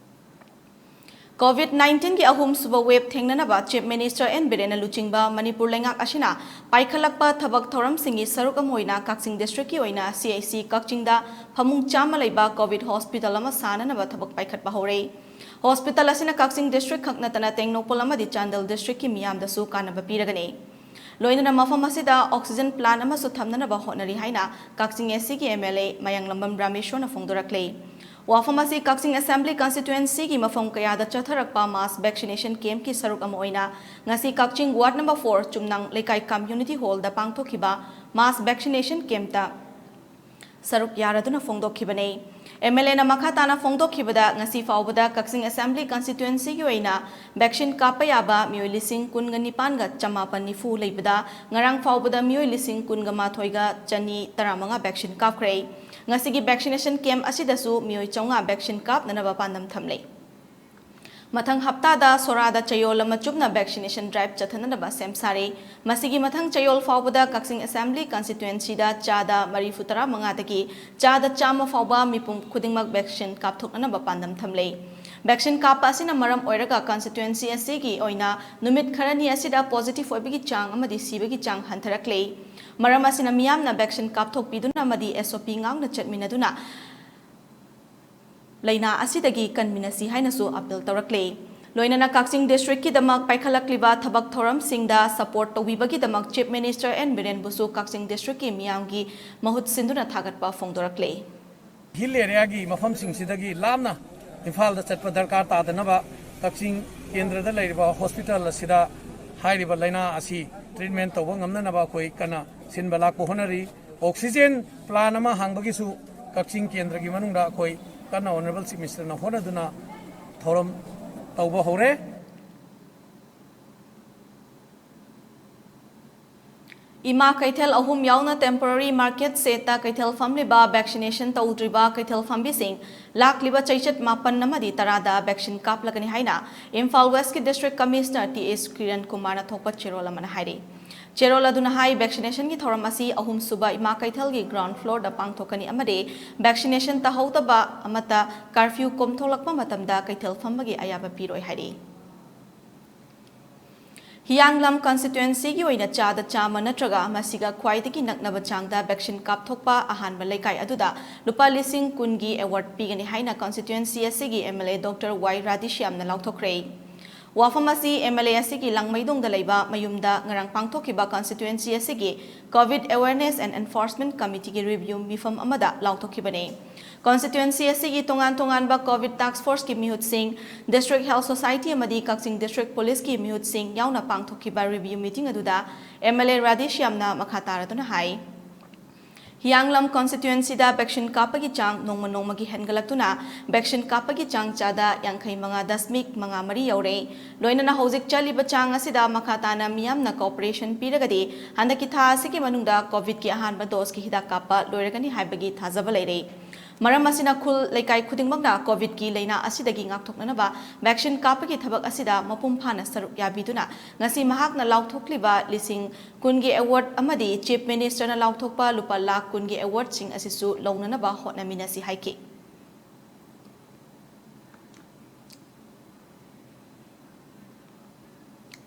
COVID nineteenꯒꯤ ꯑꯍꯨꯝꯁꯨꯕ wave ꯊꯦꯡꯅꯅꯕ Chief Minister N ꯕꯤꯔꯦꯟꯅ ꯂꯨꯆꯤꯡꯕ ꯃꯅꯤꯄꯨꯔ ꯂꯩꯉꯥꯛ ꯑꯁꯤꯅ ꯄꯥꯏꯈꯠꯂꯛꯄ ꯊꯕꯛ ꯊꯧꯔꯝꯁꯤꯡꯒꯤ ꯁꯔꯨꯛ ꯑꯃ ꯑꯣꯏꯅ ꯀꯛꯆꯤꯡ districtꯀꯤ ꯑꯣꯏꯅ C H C ꯀꯛꯆꯤꯡꯗ ꯐꯃꯨꯡ ꯆꯥꯝꯃ ꯂꯩꯕ COVID hospital ꯑꯃ ꯁꯥꯅꯅꯕ ꯊꯕꯛ ꯄꯥꯏꯈꯠꯄ ꯍꯧꯔꯦ꯫ Hospital ꯑꯁꯤꯅ ꯀꯛꯆꯤꯡ district ꯈꯛ ꯅꯠꯇꯅ ꯇꯦꯡꯅꯧꯄꯜ ꯑꯃꯗꯤ ꯆꯥꯟꯗꯦꯜ districtꯀꯤ ꯃꯤꯌꯥꯝꯗꯁꯨ ꯀꯥꯟꯅꯕ ꯄꯤꯔꯒꯅꯤ꯫ ꯂꯣꯏꯅꯅ ꯃꯐꯝ ꯑꯁꯤꯗ oxygen plant ꯑꯃꯁꯨ ꯊꯝꯅꯅꯕ ꯍꯣꯠꯅꯔꯤ ꯍꯥꯏꯅ ꯀꯛꯆꯤꯡ ACꯒꯤ MLA ꯃꯌꯥꯡꯂꯝꯕꯝ ꯔꯥꯃꯦꯁꯣꯔꯅ ꯐꯣꯡꯗꯣꯔꯛꯂꯤ꯫ ꯋꯥꯐꯝ ꯑꯁꯤ ꯀꯛꯆꯤꯡ Assembly Constituencyꯒꯤ ꯃꯐꯝ ꯀꯌꯥꯗ ꯆꯠꯊꯔꯛꯄ mass vaccination campꯀꯤ ꯁꯔꯨꯛ ꯑꯃ ꯑꯣꯏꯅ ꯉꯁꯤ ꯀꯛꯆꯤꯡ ward number four ꯆꯨꯝꯅꯥꯡ ꯂꯩꯀꯥꯏ community hallꯗ ꯄꯥꯡꯊꯣꯛꯈꯤꯕ mass vaccination campꯇ ꯁꯔꯨꯛ ꯌꯥꯔꯗꯨꯅ ꯐꯣꯡꯗꯣꯛꯈꯤꯕꯅꯤ꯫ MLAꯅ ꯃꯈꯥ ꯇꯥꯅ ꯐꯣꯡꯗꯣꯛꯈꯤꯕꯗ, ꯉꯁꯤ ꯐꯥꯎꯕꯗ ꯀꯛꯆꯤꯡ Assembly Constituencyꯒꯤ ꯑꯣꯏꯅ vaccine ꯀꯥꯞꯄ ꯌꯥꯕ ꯃꯤꯑꯣꯏ ꯂꯤꯁꯤꯡ ꯀꯨꯟꯒ ꯅꯤꯄꯥꯟꯒ ꯆꯃꯥꯄꯟ ꯅꯤꯐꯨ ꯂꯩꯕꯗ, ꯉꯔꯥꯡ ꯐꯥꯎꯕꯗ ꯃꯤꯑꯣꯏ ꯂꯤꯁꯤꯡ ꯀꯨꯟꯒ ꯃꯥꯊꯣꯏꯒ ꯆꯅꯤ ꯇꯔꯥꯃꯉꯥ vaccine ꯀꯥꯞꯈ꯭ꯔꯦ꯫ ꯉꯁꯤꯒꯤ vaccination camp ꯑꯁꯤꯗꯁꯨ ꯃꯤꯑꯣꯏ ꯆꯥꯝꯃꯉꯥ vaccine ꯀꯥꯞꯅꯅꯕ ꯄꯥꯟꯗꯝ ꯊꯝꯂꯦ꯫ ꯃꯊꯪ ꯍꯞꯇꯥꯗ ꯁꯣꯔꯥꯗ ꯆꯌꯣꯜ ꯑꯃ ꯆꯨꯞꯅ vaccination drive ꯆꯠꯊꯅꯅꯕ ꯁꯦꯝ ꯁꯥꯔꯦ꯫ ꯃꯁꯤꯒꯤ ꯃꯊꯪ ꯆꯌꯣꯜ ꯐꯥꯎꯕꯗ ꯀꯛꯆꯤꯡ Assembly Constituencyꯗ ꯆꯥꯗ ꯃꯔꯤꯐꯨ ꯇꯔꯥ ꯃꯉꯥꯗꯒꯤ ꯆꯥꯗ ꯆꯥꯝꯃ ꯐꯥꯎꯕ ꯃꯤꯄꯨꯝ ꯈꯨꯗꯤꯡꯃꯛ vaccine ꯀꯥꯞꯊꯣꯛꯅꯅꯕ ꯄꯥꯟꯗꯝ ꯊꯝꯂꯦ꯫ Vaccine ꯀꯥꯞꯄ ꯑꯁꯤꯅ ꯃꯔꯝ ꯑꯣꯏꯔꯒ constituency ꯑꯁꯤꯒꯤ ꯑꯣꯏꯅ ꯅꯨꯃꯤꯠ ꯈꯔꯅꯤ ꯑꯁꯤꯗ positive ꯑꯣꯏꯕꯒꯤ ꯆꯥꯡ ꯑꯃꯗꯤ ꯁꯤꯕꯒꯤ ꯆꯥꯡ ꯍꯟꯊꯔꯛꯂꯦ꯫ ꯃꯔꯝ ꯑꯁꯤꯅ ꯃꯤꯌꯥꯝꯅ vaccine ꯀꯥꯞꯊꯣꯛꯄꯤꯗꯨꯅ ꯑꯃꯗꯤ SOP ꯉꯥꯛꯅ ꯆꯠꯃꯤꯟꯅꯗꯨꯅ ꯂꯥꯏꯅꯥ ꯑꯁꯤꯗꯒꯤ ꯀꯟꯃꯤꯟꯅꯁꯤ ꯍꯥꯏꯅꯁꯨ ꯑꯄꯤꯜ ꯇꯧꯔꯛꯂꯦ꯫ ꯂꯣꯏꯅꯅ ꯀꯛꯆꯤꯡ ꯗꯤꯁꯇ꯭ꯔꯤꯛꯀꯤꯗꯃꯛ ꯄꯥꯏꯈꯠꯂꯛꯂꯤꯕ ꯊꯕꯛ ꯊꯧꯔꯝꯁꯤꯡꯗ ꯁꯄꯣꯔꯠ ꯇꯧꯕꯤꯕꯒꯤꯗꯃꯛ ꯆꯤꯐ ꯃꯤꯅꯤꯁꯇꯔ ꯑꯦꯟ ꯕꯤꯔꯦꯟꯕꯨꯁꯨ ꯀꯛꯆꯤꯡ ꯗꯤꯁꯇ꯭ꯔꯤꯛꯀꯤ ꯃꯤꯌꯥꯝꯒꯤ ꯃꯍꯨꯠ ꯁꯤꯟꯗꯨꯅ ꯊꯥꯒꯠꯄ ꯐꯣꯡꯗꯣꯔꯛꯂꯦ꯫ ꯍꯤꯜ ꯑꯦꯔꯤꯌꯥꯒꯤ ꯃꯐꯝꯁꯤꯡꯁꯤꯗꯒꯤ ꯂꯥꯞꯅ ꯏꯝꯐꯥꯜꯗ ꯆꯠꯄ ꯗꯔꯀꯥꯔ ꯇꯥꯗꯅꯕ ꯀꯛꯆꯤꯡ ꯀꯦꯟꯗ꯭ꯔꯗ ꯂꯩꯔꯤꯕ ꯍꯣꯁꯄꯤꯇꯥꯜ ꯑꯁꯤꯗ ꯍꯥꯏꯔꯤꯕ ꯂꯥꯏꯅꯥ ꯑꯁꯤ ꯇ꯭ꯔꯤꯠꯃꯦꯟ ꯇꯧꯕ ꯉꯝꯅꯅꯕ ꯑꯩꯈꯣꯏ ꯀꯟꯅ ꯁꯤꯟꯕ ꯂꯥꯛꯄ ꯍꯣꯠꯅꯔꯤ꯫ ꯑꯣꯛꯁꯤꯖꯦꯟ ꯄ꯭ꯂꯥꯟ ꯑꯃ ꯍꯥꯡꯕꯒꯤꯁꯨ ꯀꯛꯆꯤꯡ ꯀꯦꯟꯗ꯭ꯔꯒꯤ ꯃꯅꯨꯡꯗ ꯑꯩꯈꯣꯏ ꯀꯟꯅ ꯑꯣꯅꯔꯦꯕꯜ ꯆꯤꯐ ꯃꯤꯅꯤꯁꯇꯔꯅ ꯍꯣꯠꯅꯗꯨꯅ ꯊꯧꯔꯝ ꯇꯧꯕ ꯍꯧꯔꯦ꯫ ꯏꯃꯥ ꯀꯩꯊꯦꯜ ꯑꯍꯨꯝ ꯌꯥꯎꯅ ꯇꯦꯝꯄꯣꯔꯔꯤ ꯃꯥꯔꯀꯦꯠ ꯁꯦꯠꯇ ꯀꯩꯊꯦꯜ ꯐꯝꯂꯤꯕ ꯚꯦꯛꯁꯤꯅꯦꯁꯟ ꯇꯧꯗ꯭ꯔꯤꯕ ꯀꯩꯊꯦꯜ ꯐꯝꯕꯤꯁꯤꯡ ꯂꯥꯛꯂꯤꯕ ꯆꯩꯆꯠ ꯃꯥꯄꯟ ꯑꯃꯗꯤ ꯇꯔꯥꯗ ꯚꯦꯛꯁꯤꯟ ꯀꯥꯞꯂꯒꯅꯤ ꯍꯥꯏꯅ ꯏꯝꯐꯥꯜ ꯋꯦꯁꯀꯤ ꯗꯤꯁꯇ꯭ꯔꯤꯛ ꯀꯃꯤꯁꯅꯔ ꯇꯤ ꯑꯦꯁ ꯀꯤꯔꯟ ꯀꯨꯃꯥꯔꯅ ꯊꯣꯛꯄ ꯆꯦꯔꯣꯜ ꯑꯃꯅ ꯍꯥꯏꯔꯤ꯫ ꯆꯦꯔꯣꯜ ꯑꯗꯨꯅ ꯍꯥꯏ, ꯚꯦꯛꯁꯤꯅꯦꯁꯟꯒꯤ ꯊꯧꯔꯝ ꯑꯁꯤ ꯑꯍꯨꯝꯁꯨꯕ ꯏꯃꯥ ꯀꯩꯊꯦꯜꯒꯤ ꯒ꯭ꯔꯥꯎꯟ ꯐ꯭ꯂꯣꯔꯗ ꯄꯥꯡꯊꯣꯛꯀꯅꯤ ꯑꯃꯗꯤ ꯚꯦꯛꯁꯤꯅꯦꯁꯟ ꯇꯧꯍꯧꯗꯕ ꯑꯃꯠꯇ ꯀꯥꯔꯐ꯭ꯌꯨ ꯀꯣꯝꯊꯣꯛꯂꯛꯄ ꯃꯇꯝꯗ ꯀꯩꯊꯦꯜ ꯐꯝꯕꯒꯤ ꯑꯌꯥꯕ ꯄꯤꯔꯣꯏ ꯍꯥꯏꯔꯤ꯫ ꯍꯤꯌꯥꯡꯂꯝ ꯀꯟꯁꯇꯤꯇ꯭ꯋꯦꯟꯁꯤꯒꯤ ꯑꯣꯏꯅ ꯆꯥꯗ ꯆꯥꯝꯃ ꯅꯠꯇ꯭ꯔꯒ ꯃꯁꯤꯒ ꯈ꯭ꯋꯥꯏꯗꯒꯤ ꯅꯛꯅꯕ ꯆꯥꯡꯗ ꯚꯦꯛꯁꯤꯟ ꯀꯥꯞꯊꯣꯛꯄ ꯑꯍꯥꯟꯕ ꯂꯩꯀꯥꯏ ꯑꯗꯨꯗ ꯂꯨꯄꯥ ꯂꯤꯁꯤꯡ ꯀꯨꯟꯒꯤ ꯑꯦꯋꯥꯔꯗ ꯄꯤꯒꯅꯤ ꯍꯥꯏꯅ ꯀꯟꯁꯇꯤꯇ꯭ꯋꯦꯟꯁꯤ ꯑꯁꯤꯒꯤ ꯑꯦꯝ ꯑꯦꯜ ꯑꯦ ꯗꯣꯛꯇꯔ ꯋꯥꯏ ꯔꯥꯙꯦꯁ꯭ꯌꯥꯝꯅ ꯂꯥꯎꯊꯣꯛꯈ꯭ꯔꯦ꯫ ꯋꯥꯐꯝ ꯑꯁꯤ ꯑꯦꯝ ꯑꯦꯜ ꯑꯦ ꯑꯁꯤꯒꯤ ꯂꯥꯡꯃꯩꯗꯣꯡꯗ ꯂꯩꯕ ꯃꯌꯨꯝꯗ ꯉꯔꯥꯡ ꯄꯥꯡꯊꯣꯛꯈꯤꯕ ꯀꯟꯁꯇꯤꯇ꯭ꯋꯦꯟꯁꯤ ꯑꯁꯤꯒꯤ ꯀꯣꯚꯤꯗ ꯑꯦꯋꯦꯔꯅꯦꯁ ꯑꯦꯟ ꯑꯦꯟꯐꯣꯔꯁꯃꯦꯟ ꯀꯃꯤꯇꯤꯒꯤ ꯔꯤꯚ꯭ꯌꯨ ꯃꯤꯐꯝ ꯑꯃꯗ ꯂꯥꯎꯊꯣꯛꯈꯤꯕꯅꯤ꯫ ꯀꯟꯁꯇꯤꯇ꯭ꯋꯦꯟꯁꯤ ꯑꯁꯤꯒꯤ ꯇꯣꯉꯥꯟ ꯇꯣꯉꯥꯟꯕ ꯀꯣꯚꯤꯗ ꯇꯥꯛꯁ ꯐꯣꯔꯁꯀꯤ ꯃꯤꯍꯨꯠꯁꯤꯡ, ꯗꯤꯁꯇ꯭ꯔꯤꯛ ꯍꯦꯜꯊ ꯁꯣꯁꯥꯏꯇꯤ ꯑꯃꯗꯤ ꯀꯛꯆꯤꯡ ꯗꯤꯁꯇ꯭ꯔꯤꯛ ꯄꯨꯂꯤꯁꯀꯤ ꯃꯤꯍꯨꯠꯁꯤꯡ ꯌꯥꯎꯅ ꯄꯥꯡꯊꯣꯛꯈꯤꯕ ꯔꯤꯚ꯭ꯌꯨ ꯃꯤꯇꯤꯡ ꯑꯗꯨꯗ ꯑꯦꯝ ꯑꯦꯜ ꯑꯦ ꯔꯥꯙꯦꯁ꯭ꯌꯥꯝꯅ ꯃꯈꯥ ꯇꯥꯔꯗꯨꯅ ꯍꯥꯏ, ꯍꯤꯌꯥꯡꯂꯝ ꯀꯟꯁꯇꯤꯇ꯭ꯋꯦꯟꯁꯤꯗ ꯚꯦꯛꯁꯤꯟ ꯀꯥꯞꯄꯒꯤ ꯆꯥꯡ ꯅꯣꯡꯃ ꯅꯣꯡꯃꯒꯤ ꯍꯦꯟꯒꯠꯂꯛꯇꯨꯅ ꯚꯦꯛꯁꯤꯟ ꯀꯥꯞꯄꯒꯤ ꯆꯥꯡ ꯆꯥꯗ ꯌꯥꯡꯈꯩ ꯃꯉꯥ ꯗꯁꯃꯤꯛ ꯃꯉꯥ ꯃꯔꯤ ꯌꯧꯔꯦ꯫ ꯂꯣꯏꯅꯅ ꯍꯧꯖꯤꯛ ꯆꯠꯂꯤꯕ ꯆꯥꯡ ꯑꯁꯤꯗ ꯃꯈꯥ ꯇꯥꯅ ꯃꯤꯌꯥꯝꯅ ꯀꯣꯑꯣꯄꯔꯦꯁꯟ ꯄꯤꯔꯒꯗꯤ ꯍꯟꯗꯛꯀꯤ ꯊꯥ ꯑꯁꯤꯒꯤ ꯃꯅꯨꯡꯗ ꯀꯣꯚꯤꯗꯀꯤ ꯑꯍꯥꯟꯕ ꯗꯣꯁꯀꯤ ꯍꯤꯗꯥꯛ ꯀꯥꯞꯄ ꯂꯣꯏꯔꯒꯅꯤ ꯍꯥꯏꯕꯒꯤ ꯊꯥꯖꯕ ꯂꯩꯔꯦ꯫ ꯃꯔꯝ ꯑꯁꯤꯅ ꯈꯨꯜ ꯂꯩꯀꯥꯏ ꯈꯨꯗꯤꯡꯃꯛꯅ ꯀꯣꯚꯤꯗꯀꯤ ꯂꯥꯏꯅꯥ ꯑꯁꯤꯗꯒꯤ ꯉꯥꯛꯊꯣꯛꯅꯅꯕ ꯚꯦꯛꯁꯤꯟ ꯀꯥꯞꯄꯒꯤ ꯊꯕꯛ ꯑꯁꯤꯗ ꯃꯄꯨꯡ ꯐꯥꯅ ꯁꯔꯨꯛ ꯌꯥꯕꯤꯗꯨꯅ ꯉꯁꯤ ꯃꯍꯥꯛꯅ ꯂꯥꯎꯊꯣꯛꯂꯤꯕ ꯂꯤꯁꯤꯡ ꯀꯨꯟꯒꯤ ꯑꯦꯋꯥꯔꯗ ꯑꯃꯗꯤ ꯆꯤꯐ ꯃꯤꯅꯤꯁꯇꯔꯅ ꯂꯥꯎꯊꯣꯛꯄ ꯂꯨꯄꯥ ꯂꯥꯈ ꯀꯨꯟꯒꯤ ꯑꯦꯋꯥꯔꯗꯁꯤꯡ ꯑꯁꯤꯁꯨ ꯂꯧꯅꯅꯕ ꯍꯣꯠꯅꯃꯤꯟꯅꯁꯤ ꯍꯥꯏꯈꯤ꯫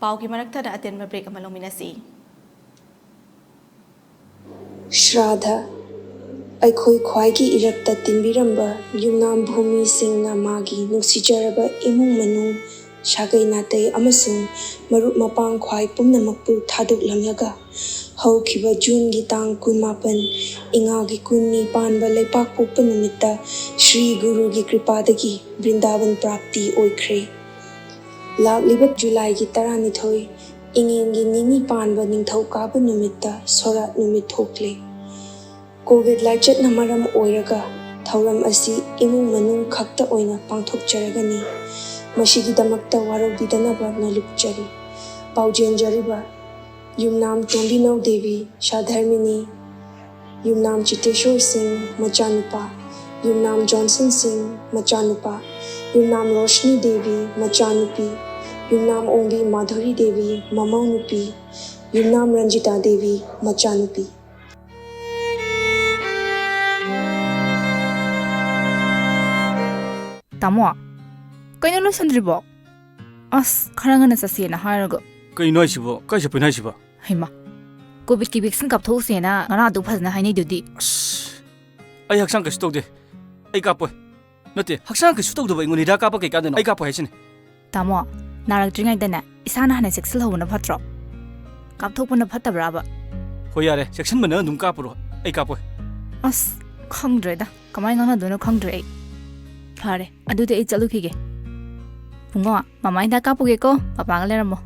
ꯄꯥꯎꯒꯤ ꯃꯔꯛꯇꯗ ꯑꯇꯦꯟꯕ ꯕ꯭ꯔꯦꯛ ꯑꯃ ꯂꯧꯃꯤꯟꯅꯁꯤ꯫ ꯁ꯭ꯔꯥꯙ꯫ ꯑꯩꯈꯣꯏ ꯈ꯭ꯋꯥꯏꯒꯤ ꯏꯔꯛꯇ ꯇꯤꯟꯕꯤꯔꯝꯕ ꯌꯨꯝꯅꯥꯝ ꯚꯨꯃꯤꯁꯤꯡꯅ ꯃꯥꯒꯤ ꯅꯨꯡꯁꯤꯖꯔꯕ ꯏꯃꯨꯡ ꯃꯅꯨꯡ, ꯁꯥꯒꯩ ꯅꯥꯇꯩ ꯑꯃꯁꯨꯡ ꯃꯔꯨꯞ ꯃꯄꯥꯡ ꯈ꯭ꯋꯥꯏ ꯄꯨꯝꯅꯃꯛꯄꯨ ꯊꯥꯗꯣꯛꯂꯝꯂꯒ, ꯍꯧꯈꯤꯕ ꯖꯨꯟꯒꯤ ꯇꯥꯡ ꯀꯨꯟꯃꯥꯄꯟ, ꯏꯉꯥꯒꯤ ꯀꯨꯟꯅꯤ ꯄꯥꯟꯕ ꯂꯩꯄꯥꯛꯄꯣꯛꯄ ꯅꯨꯃꯤꯠꯇ ꯁ꯭ꯔꯤ ꯒꯨꯔꯨꯒꯤ ꯀ꯭ꯔꯤꯄꯥꯗꯒꯤ ꯕ꯭ꯔꯤꯟꯗꯥꯕꯟ ꯄ꯭ꯔꯥꯞꯇꯤ ꯑꯣꯏꯈ꯭ꯔꯦ꯫ ꯂꯥꯛꯂꯤꯕ ꯖꯨꯂꯥꯏꯒꯤ ꯇꯔꯥꯅꯤꯊꯣꯏ, ꯏꯉꯦꯟꯒꯤ ꯅꯤꯅꯤ ꯄꯥꯟꯕ ꯅꯤꯡꯊꯧꯀꯥꯕ ꯅꯨꯃꯤꯠꯇ ꯁꯣꯔꯥꯠ ꯅꯨꯃꯤꯠ ꯊꯣꯛꯂꯦ꯫ ꯀꯣꯚꯤꯗ ꯂꯥꯏꯆꯠꯅ ꯃꯔꯝ ꯑꯣꯏꯔꯒ ꯊꯧꯔꯝ ꯑꯁꯤ ꯏꯃꯨꯡ ꯃꯅꯨꯡ ꯈꯛꯇ ꯑꯣꯏꯅ ꯄꯥꯡꯊꯣꯛꯆꯔꯒꯅꯤ꯫ ꯃꯁꯤꯒꯤꯗꯃꯛꯇ ꯋꯥꯔꯧꯕꯤꯗꯅꯕ ꯅꯣꯜꯂꯨꯛꯆꯔꯤ꯫ ꯄꯥꯎꯖꯦꯟꯖꯔꯤꯕ ꯌꯨꯝꯅꯥꯝ ꯇꯣꯝꯕꯤꯅꯧ ꯗꯦꯕꯤ, ꯁꯥꯙꯔꯃꯤꯅꯤ, ꯌꯨꯝꯅꯥꯝ ꯆꯤꯇꯦꯁꯣꯔ ꯁꯤꯡ, ꯃꯆꯥꯅꯨꯄꯥ, ꯌꯨꯝꯅꯥꯝ ꯖꯣꯟꯁꯟ ꯁꯤꯡ, ꯃꯆꯥꯅꯨꯄꯥ, ꯌꯨꯝꯅꯥꯝ ꯔꯣꯁꯅꯤ ꯗꯦꯕꯤ, ꯃꯆꯥꯅꯨꯄꯤ, ꯌꯨꯝꯅꯥꯝ ꯑꯣꯡꯕꯤ ꯃꯥꯙꯨꯔꯤ ꯗꯦꯕꯤ, ꯃꯃꯧ ꯅꯨꯄꯤ, ꯌꯨꯝꯅꯥꯝ ꯔꯟꯖꯤꯇꯥ ꯗꯦꯕꯤ, ꯃꯆꯥꯅꯨꯄꯤ꯫ ꯇꯥꯃꯣ, ꯀꯩꯅꯣ ꯂꯣꯏꯁꯟꯗ꯭ꯔꯤꯕꯣ? ꯑꯁ, ꯈꯔ ꯉꯟꯅ ꯆꯠꯁꯦꯅ ꯍꯥꯏꯔꯒ꯫ ꯀꯩꯅꯣ ꯍꯥꯏꯁꯤꯕꯣ? ꯀꯥꯏ ꯆꯠꯄꯩꯅꯣ ꯍꯥꯏꯁꯤꯕꯣ? ꯍꯩꯃꯥ, ꯀꯣꯚꯤꯗꯀꯤ ꯚꯦꯛꯁꯤꯟ ꯀꯥꯞꯊꯣꯛꯎꯁꯦꯅ ꯉꯔꯥꯡ ꯑꯗꯨ ꯐꯖꯅ ꯍꯥꯏꯅꯩꯗꯨꯗꯤ꯫ ꯑꯁ, ꯑꯩ ꯍꯛꯆꯥꯡ ꯀꯩꯁꯨ ꯇꯧꯗꯦ꯫ ꯑꯩ ꯀꯥꯞꯄꯣꯏ꯫ ꯅꯠꯇꯦ, ꯍꯛꯆꯥꯡ ꯀꯩꯁꯨ ꯇꯧꯗꯕ ꯑꯩꯉꯣꯟꯗ ꯍꯤꯗꯥꯛ ꯀꯥꯞꯄ ꯀꯩ ꯀꯥꯟꯗꯅꯣ? ꯑꯩ ꯀꯥꯞꯄꯣꯏ ꯍꯥꯏꯁꯤꯅꯤ꯫ ꯇꯥꯃꯣ, ꯅꯥꯔꯛꯇ꯭ꯔꯤꯉꯩꯗꯅꯦ ꯏꯁꯥꯅ ꯍꯥꯟꯅ ꯆꯦꯛꯁꯤꯜꯍꯧꯕꯅ ꯐꯠꯇ꯭ꯔꯣ? ꯀꯥꯞꯊꯣꯛꯄꯅ ꯐꯠꯇꯕ꯭ꯔꯥꯕ? ꯍꯣꯏ, ꯌꯥꯔꯦ, ꯆꯦꯛꯁꯤꯟꯕꯅ ꯑꯗꯨꯝ ꯀꯥꯞꯄꯨꯔꯣ, ꯑꯩ ꯀꯥꯞꯄꯣꯏ꯫ ꯑꯁ, ꯈꯪꯗ꯭ꯔꯦꯗ, ꯀꯃꯥꯏꯅ ꯉꯥꯡꯅꯗꯣꯏꯅꯣ ꯈꯪꯗ꯭ꯔꯦ ꯑꯩ꯫ ꯐꯔꯦ, ꯑꯗꯨꯗꯤ ꯑꯩ ꯆꯠꯂꯨꯈꯤꯒꯦ꯫ ꯕꯨꯡꯉꯣ, ꯃꯃꯥ ꯍꯤꯗꯥꯛ ꯀꯥꯞꯄꯨꯒꯦꯀꯣ, ꯄꯄꯥꯒ ꯂꯩꯔꯝꯃꯣ꯫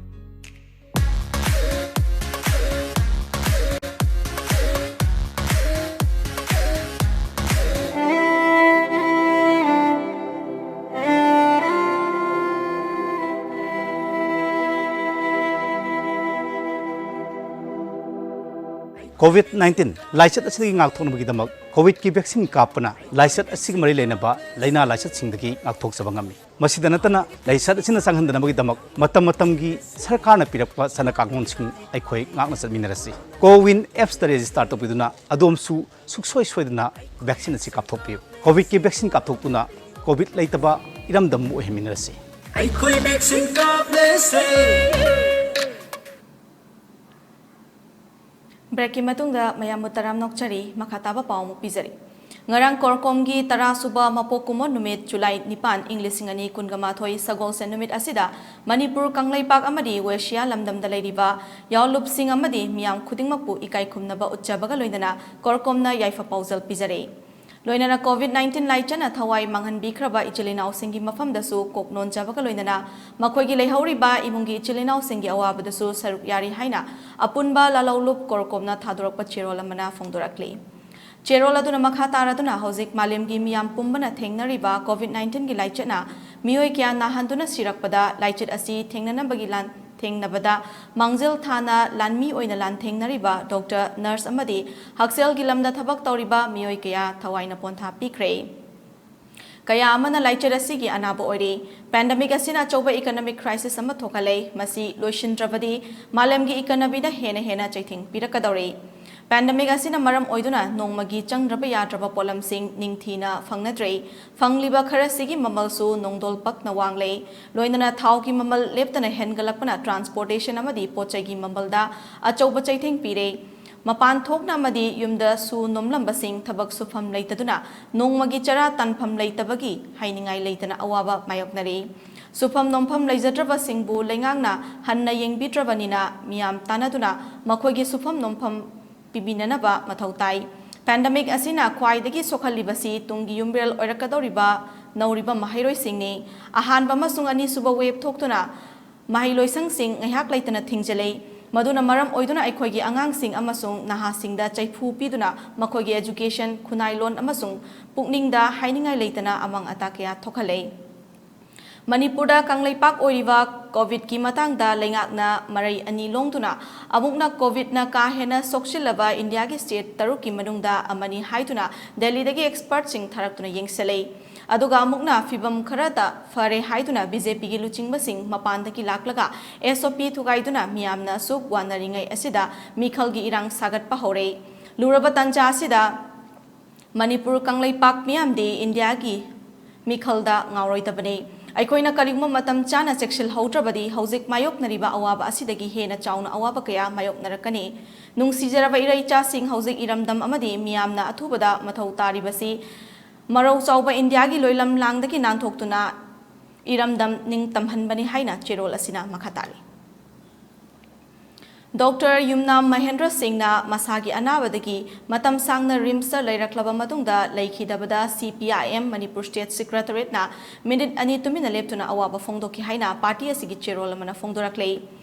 ꯀꯣꯚꯤꯗ ꯅꯥꯏꯟꯇꯤꯟ ꯂꯥꯏꯆꯠ ꯑꯁꯤꯗꯒꯤ ꯉꯥꯛꯊꯣꯛꯅꯕꯒꯤꯗꯃꯛ ꯀꯣꯚꯤꯗꯀꯤ ꯚꯦꯛꯁꯤꯟ ꯀꯥꯞꯄꯅ ꯂꯥꯏꯆꯠ ꯑꯁꯤꯒ ꯃꯔꯤ ꯂꯩꯅꯕ ꯂꯥꯏꯅꯥ ꯂꯥꯏꯆꯠꯁꯤꯡꯗꯒꯤ ꯉꯥꯛꯊꯣꯛꯆꯕ ꯉꯝꯃꯤ꯫ ꯃꯁꯤꯗ ꯅꯠꯇꯅ, ꯂꯥꯏꯆꯠ ꯑꯁꯤꯅ ꯆꯪꯍꯟꯗꯅꯕꯒꯤꯗꯃꯛ ꯃꯇꯝ ꯃꯇꯝꯒꯤ ꯁꯔꯀꯥꯔꯅ ꯄꯤꯔꯛꯄ ꯆꯠꯅ ꯀꯥꯡꯂꯣꯟꯁꯤꯡ ꯑꯩꯈꯣꯏ ꯉꯥꯛꯅ ꯆꯠꯃꯤꯟꯅꯔꯁꯤ꯫ ꯀꯣꯋꯤꯟ ꯑꯦꯞꯁꯇ ꯔꯦꯖꯤꯁꯇꯥꯔ ꯇꯧꯕꯤꯗꯨꯅ ꯑꯗꯣꯝꯁꯨ ꯁꯨꯡꯁꯣꯏ ꯁꯣꯏꯗꯅ ꯚꯦꯛꯁꯤꯟ ꯑꯁꯤ ꯀꯥꯞꯊꯣꯛꯄꯤꯌꯨ꯫ ꯀꯣꯚꯤꯗꯀꯤ ꯚꯦꯛꯁꯤꯟ ꯀꯥꯞꯊꯣꯛꯇꯨꯅ ꯀꯣꯚꯤꯗ ꯂꯩꯇꯕ ꯏꯔꯝꯗꯝ ꯑꯃ ꯑꯣꯏꯍꯟꯃꯤꯟꯅꯔꯁꯤ꯫ ꯑꯩꯈꯣꯏ ꯚꯦꯛꯁꯤꯟ ꯀꯥꯞꯂꯁꯦ꯫ ꯕ꯭ꯔꯦꯛꯀꯤ ꯃꯇꯨꯡꯗ ꯃꯌꯥꯝꯕꯨ ꯇꯔꯥꯝꯅ ꯑꯣꯛꯆꯔꯤ꯫ ꯃꯈꯥ ꯇꯥꯕ ꯄꯥꯎ ꯑꯃꯨꯛ ꯄꯤꯖꯔꯤ꯫ ꯉꯔꯥꯡ ꯀꯣꯔꯀꯣꯝꯒꯤ ꯇꯔꯥ ꯁꯨꯕ ꯃꯄꯣꯛ ꯀꯨꯝꯑꯣꯟ ꯅꯨꯃꯤꯠ, ꯖꯨꯂꯥꯏ ꯅꯤꯄꯥꯟ, ꯏꯪ ꯂꯤꯁꯤꯡ ꯑꯅꯤ ꯀꯨꯟꯒ ꯃꯥꯊꯣꯏ, ꯁꯒꯣꯜꯁꯦꯟ ꯅꯨꯃꯤꯠ ꯑꯁꯤꯗ ꯃꯅꯤꯄꯨꯔ ꯀꯪꯂꯩꯄꯥꯛ ꯑꯃꯗꯤ ꯋꯦꯁꯤꯌꯥ ꯂꯝꯗꯝꯗ ꯂꯩꯔꯤꯕ ꯌꯥꯑꯣꯟꯂꯨꯞꯁꯤꯡ ꯑꯃꯗꯤ ꯃꯤꯌꯥꯝ ꯈꯨꯗꯤꯡꯃꯛꯄꯨ ꯏꯀꯥꯏ ꯈꯨꯝꯅꯕ ꯎꯠꯆꯕꯒ ꯂꯣꯏꯅꯅ ꯀꯣꯔꯀꯣꯝꯅ ꯌꯥꯏꯐ ꯄꯥꯎꯖꯦꯜ ꯄꯤꯖꯔꯤ꯫ ꯂꯣꯏꯅꯅ ꯀꯣꯚꯤꯗ ꯅꯥꯏꯟꯇꯤꯟ ꯂꯥꯏꯆꯠꯅ ꯊꯋꯥꯏ ꯃꯥꯡꯍꯟꯕꯤꯈ꯭ꯔꯕ ꯏꯆꯤꯜ ꯏꯅꯥꯎꯁꯤꯡꯒꯤ ꯃꯐꯝꯗꯁꯨ ꯀꯣꯛ ꯅꯣꯟꯖꯕꯒ ꯂꯣꯏꯅꯅ ꯃꯈꯣꯏꯒꯤ ꯂꯩꯍꯧꯔꯤꯕ ꯏꯃꯨꯡꯒꯤ ꯏꯆꯤꯜ ꯏꯅꯥꯎꯁꯤꯡꯒꯤ ꯑꯋꯥꯕꯗꯁꯨ ꯁꯔꯨꯛ ꯌꯥꯔꯤ ꯍꯥꯏꯅ ꯑꯄꯨꯟꯕ ꯂꯥꯂꯧꯂꯨꯞ ꯀꯣꯔꯀꯣꯝꯅ ꯊꯥꯗꯣꯔꯛꯄ ꯆꯦꯔꯣꯜ ꯑꯃꯅ ꯐꯣꯡꯗꯣꯔꯛꯂꯤ꯫ ꯆꯦꯔꯣꯜ ꯑꯗꯨꯅ ꯃꯈꯥ ꯇꯥꯔꯗꯨꯅ, ꯍꯧꯖꯤꯛ ꯃꯥꯂꯦꯝꯒꯤ ꯃꯤꯌꯥꯝ ꯄꯨꯝꯕꯅ ꯊꯦꯡꯅꯔꯤꯕ ꯀꯣꯚꯤꯗ ꯅꯥꯏꯟꯇꯤꯟꯒꯤ ꯂꯥꯏꯆꯠꯅ ꯃꯤꯑꯣꯏ ꯀꯌꯥ ꯅꯥꯍꯟꯗꯨꯅ ꯁꯤꯔꯛꯄꯗ, ꯂꯥꯏꯆꯠ ꯑꯁꯤ ꯊꯦꯡꯅꯅꯕꯒꯤ ꯂꯥꯟ ꯊꯦꯡꯅꯕꯗ ꯃꯥꯡꯖꯤꯜ ꯊꯥꯅ ꯂꯥꯟꯃꯤ ꯑꯣꯏꯅ ꯂꯥꯟꯊꯦꯡꯅꯔꯤꯕ ꯗꯣꯛꯇꯔ, ꯅꯔꯁ ꯑꯃꯗꯤ ꯍꯛꯁꯦꯜꯒꯤ ꯂꯝꯗ ꯊꯕꯛ ꯇꯧꯔꯤꯕ ꯃꯤꯑꯣꯏ ꯀꯌꯥ ꯊꯋꯥꯏꯅ ꯄꯣꯟꯊꯥ ꯄꯤꯈ꯭ꯔꯦ꯫ ꯀꯌꯥ ꯑꯃꯅ ꯂꯥꯏꯆꯠ ꯑꯁꯤꯒꯤ ꯑꯅꯥꯕ ꯑꯣꯏꯔꯤ꯫ ꯄꯦꯟꯗꯦꯃꯤꯛ ꯑꯁꯤꯅ ꯑꯆꯧꯕ ꯏꯀꯣꯅꯣꯃꯤꯛ ꯀ꯭ꯔꯥꯏꯁꯤꯁ ꯑꯃ ꯊꯣꯛꯍꯜꯂꯦ꯫ ꯃꯁꯤ ꯂꯣꯏꯁꯤꯟꯗ꯭ꯔꯕꯗꯤ ꯃꯥꯂꯦꯝꯒꯤ ꯏꯀꯣꯅꯣꯃꯤꯗ ꯍꯦꯟꯅ ꯍꯦꯟꯅ ꯆꯩꯊꯦꯡ ꯄꯤꯔꯛꯀꯗꯧꯔꯤ꯫ ꯄꯦꯟꯗꯦꯃꯤꯛ ꯑꯁꯤꯅ ꯃꯔꯝ ꯑꯣꯏꯗꯨꯅ ꯅꯣꯡꯃꯒꯤ ꯆꯪꯗ꯭ꯔꯕ ꯌꯥꯗ꯭ꯔꯕ ꯄꯣꯠꯂꯝꯁꯤꯡ ꯅꯤꯡꯊꯤꯅ ꯐꯪꯅꯗ꯭ꯔꯦ꯫ ꯐꯪꯂꯤꯕ ꯈꯔꯁꯤꯒꯤ ꯃꯃꯜꯁꯨ ꯅꯣꯡꯗꯣꯜ ꯄꯛꯅ ꯋꯥꯡꯂꯦ꯫ ꯂꯣꯏꯅꯅ ꯊꯥꯎꯒꯤ ꯃꯃꯜ ꯂꯦꯞꯇꯅ ꯍꯦꯟꯒꯠꯂꯛꯄꯅ ꯇ꯭ꯔꯥꯟꯁꯄꯣꯔꯇꯦꯁꯟ ꯑꯃꯗꯤ ꯄꯣꯠꯆꯩꯒꯤ ꯃꯃꯜꯗ ꯑꯆꯧꯕ ꯆꯩꯊꯦꯡ ꯄꯤꯔꯦ꯫ ꯃꯄꯥꯟ ꯊꯣꯛꯅ ꯑꯃꯗꯤ ꯌꯨꯝꯗ ꯁꯨ ꯅꯣꯝꯂꯝꯕꯁꯤꯡ ꯊꯕꯛ ꯁꯨꯐꯝ ꯂꯩꯇꯗꯨꯅ ꯅꯣꯡꯃꯒꯤ ꯆꯔꯥ ꯇꯥꯟꯐꯝ ꯂꯩꯇꯕꯒꯤ ꯍꯥꯏꯅꯤꯡꯉꯥꯏ ꯂꯩꯇꯅ ꯑꯋꯥꯕ ꯃꯥꯌꯣꯛꯅꯔꯤ꯫ ꯁꯨꯐꯝ ꯅꯣꯝꯐꯝ ꯂꯩꯖꯗ꯭ꯔꯕꯁꯤꯡꯕꯨ ꯂꯩꯉꯥꯛꯅ ꯍꯟꯅ ꯌꯦꯡꯕꯤꯗ꯭ꯔꯕꯅꯤꯅ ꯃꯤꯌꯥꯝ ꯇꯥꯟꯅꯗꯨꯅ ꯃꯈꯣꯏꯒꯤ ꯁꯨꯐꯝ ꯅꯣꯝꯐꯝ ꯄꯤꯕꯤꯅꯅꯕ ꯃꯊꯧ ꯇꯥꯏ꯫ ꯄꯦꯟꯗꯦꯃꯤꯛ ꯑꯁꯤꯅ ꯈ꯭ꯋꯥꯏꯗꯒꯤ ꯁꯣꯛꯍꯜꯂꯤꯕꯁꯤ ꯇꯨꯡꯒꯤ ꯌꯨꯝꯕꯤꯔꯦꯜ ꯑꯣꯏꯔꯛꯀꯗꯧꯔꯤꯕ ꯅꯧꯔꯤꯕ ꯃꯍꯩꯔꯣꯏꯁꯤꯡꯅꯤ꯫ ꯑꯍꯥꯟꯕ ꯑꯃꯁꯨꯡ ꯑꯅꯤꯁꯨꯕ ꯋꯦꯕ ꯊꯣꯛꯇꯨꯅ ꯃꯍꯩꯂꯣꯏꯁꯪꯁꯤꯡ ꯉꯥꯏꯍꯥꯛ ꯂꯩꯇꯅ ꯊꯤꯡꯖꯤꯜꯂꯤ꯫ ꯃꯗꯨꯅ ꯃꯔꯝ ꯑꯣꯏꯗꯨꯅ ꯑꯩꯈꯣꯏꯒꯤ ꯑꯉꯥꯡꯁꯤꯡ ꯑꯃꯁꯨꯡ ꯅꯍꯥꯁꯤꯡꯗ ꯆꯩꯐꯨ ꯄꯤꯗꯨꯅ ꯃꯈꯣꯏꯒꯤ ꯑꯦꯖꯨꯀꯦꯁꯟ, ꯈꯨꯟꯅꯥꯏꯂꯣꯟ ꯑꯃꯁꯨꯡ ꯄꯨꯛꯅꯤꯡꯗ ꯍꯥꯏꯅꯤꯡꯉꯥꯏ ꯂꯩꯇꯅ ꯑꯃꯥꯡ ꯑꯇꯥ ꯀꯌꯥ ꯊꯣꯛꯍꯜꯂꯦ꯫ ꯃꯅꯤꯄꯨꯔꯗ ꯀꯪꯂꯩꯄꯥꯛ ꯑꯣꯏꯔꯤꯕ ꯀꯣꯚꯤꯗꯀꯤ ꯃꯇꯥꯡꯗ ꯂꯩꯉꯥꯛꯅ ꯃꯔꯩ ꯑꯅꯤ ꯂꯣꯡꯗꯨꯅ ꯑꯃꯨꯛꯅ ꯀꯣꯚꯤꯗꯅ ꯀꯥ ꯍꯦꯟꯅ ꯁꯣꯛꯆꯤꯜꯂꯕ ꯏꯟꯗꯤꯌꯥꯒꯤ ꯁ꯭ꯇꯦꯠ ꯇꯔꯨꯛꯀꯤ ꯃꯅꯨꯡꯗ ꯑꯃꯅꯤ ꯍꯥꯏꯗꯨꯅ ꯗꯦꯜꯂꯤꯗꯒꯤ ꯑꯦꯛꯁꯄꯔꯠꯁꯤꯡ ꯊꯥꯔꯛꯇꯨꯅ ꯌꯦꯡꯁꯤꯜꯂꯤ꯫ ꯑꯗꯨꯒ ꯑꯃꯨꯛꯅ ꯐꯤꯚꯝ ꯈꯔꯗ ꯐꯔꯦ ꯍꯥꯏꯗꯨꯅ ꯕꯤ ꯖꯦ ꯄꯤꯒꯤ ꯂꯨꯆꯤꯡꯕꯁꯤꯡ ꯃꯄꯥꯟꯗꯒꯤ ꯂꯥꯛꯂꯒ ꯑꯦꯁ ꯑꯣ ꯄꯤ ꯊꯨꯒꯥꯏꯗꯨꯅ ꯃꯤꯌꯥꯝꯅ ꯑꯁꯨꯛ ꯋꯥꯅꯔꯤꯉꯩ ꯑꯁꯤꯗ ꯃꯤꯈꯜꯒꯤ ꯏꯔꯥꯡ ꯁꯥꯒꯠꯄ ꯍꯧꯔꯦ꯫ ꯂꯨꯔꯕ ꯇꯥꯟꯖꯥ ꯑꯁꯤꯗ ꯃꯅꯤꯄꯨꯔ ꯀꯪꯂꯩꯄꯥꯛ ꯃꯤꯌꯥꯝꯗꯤ ꯏꯟꯗꯤꯌꯥꯒꯤ ꯃꯤꯈꯜꯗ ꯉꯥꯎꯔꯣꯏꯗꯕꯅꯤ꯫ ꯑꯩꯈꯣꯏꯅ ꯀꯔꯤꯒꯨꯝꯕ ꯃꯇꯝ ꯆꯥꯅ ꯆꯦꯛꯁꯤꯜꯍꯧꯗ꯭ꯔꯕꯗꯤ ꯍꯧꯖꯤꯛ ꯃꯥꯌꯣꯛꯅꯔꯤꯕ ꯑꯋꯥꯕ ꯑꯁꯤꯗꯒꯤ ꯍꯦꯟꯅ ꯆꯥꯎꯅ ꯑꯋꯥꯕ ꯀꯌꯥ ꯃꯥꯌꯣꯛꯅꯔꯛꯀꯅꯤ꯫ ꯅꯨꯡꯁꯤꯖꯔꯕ ꯏꯔꯩꯆꯥꯁꯤꯡ, ꯍꯧꯖꯤꯛ ꯏꯔꯝꯗꯝ ꯑꯃꯗꯤ ꯃꯤꯌꯥꯝꯅ ꯑꯊꯨꯕꯗ ꯃꯊꯧ ꯇꯥꯔꯤꯕꯁꯤ ꯃꯔꯧ ꯆꯥꯎꯕ ꯏꯟꯗꯤꯌꯥꯒꯤ ꯂꯣꯏꯂꯝ ꯂꯥꯡꯗꯒꯤ ꯅꯥꯟꯊꯣꯛꯇꯨꯅ ꯏꯔꯝꯗꯝ ꯅꯤꯡꯇꯝꯍꯟꯕꯅꯤ ꯍꯥꯏꯅ ꯆꯦꯔꯣꯜ ꯑꯁꯤꯅ ꯃꯈꯥ ꯇꯥꯔꯤ꯫ ꯗꯣꯛꯇꯔ ꯌꯨꯝꯅꯥꯝ ꯃꯍꯦꯟꯗ꯭ꯔ ꯁꯤꯡꯅ ꯃꯁꯥꯒꯤ ꯑꯅꯥꯕꯗꯒꯤ ꯃꯇꯝ ꯁꯥꯡꯅ ꯔꯤꯝꯁꯇ ꯂꯩꯔꯛꯂꯕ ꯃꯇꯨꯡꯗ ꯂꯩꯈꯤꯗꯕꯗ C P I M Manipur state ꯁꯦꯀ꯭ꯔꯦꯇꯔꯤꯌꯦꯠꯅ ꯃꯤꯅꯤꯠ ꯑꯅꯤ ꯇꯨꯃꯤꯟꯅ ꯂꯦꯞꯇꯨꯅ ꯑꯋꯥꯕ ꯐꯣꯡꯗꯣꯛꯈꯤ ꯍꯥꯏꯅ ꯄꯥꯔꯇꯤ ꯑꯁꯤꯒꯤ ꯆꯦꯔꯣꯜ ꯑꯃꯅ ꯐꯣꯡꯗꯣꯔꯛꯂꯤ꯫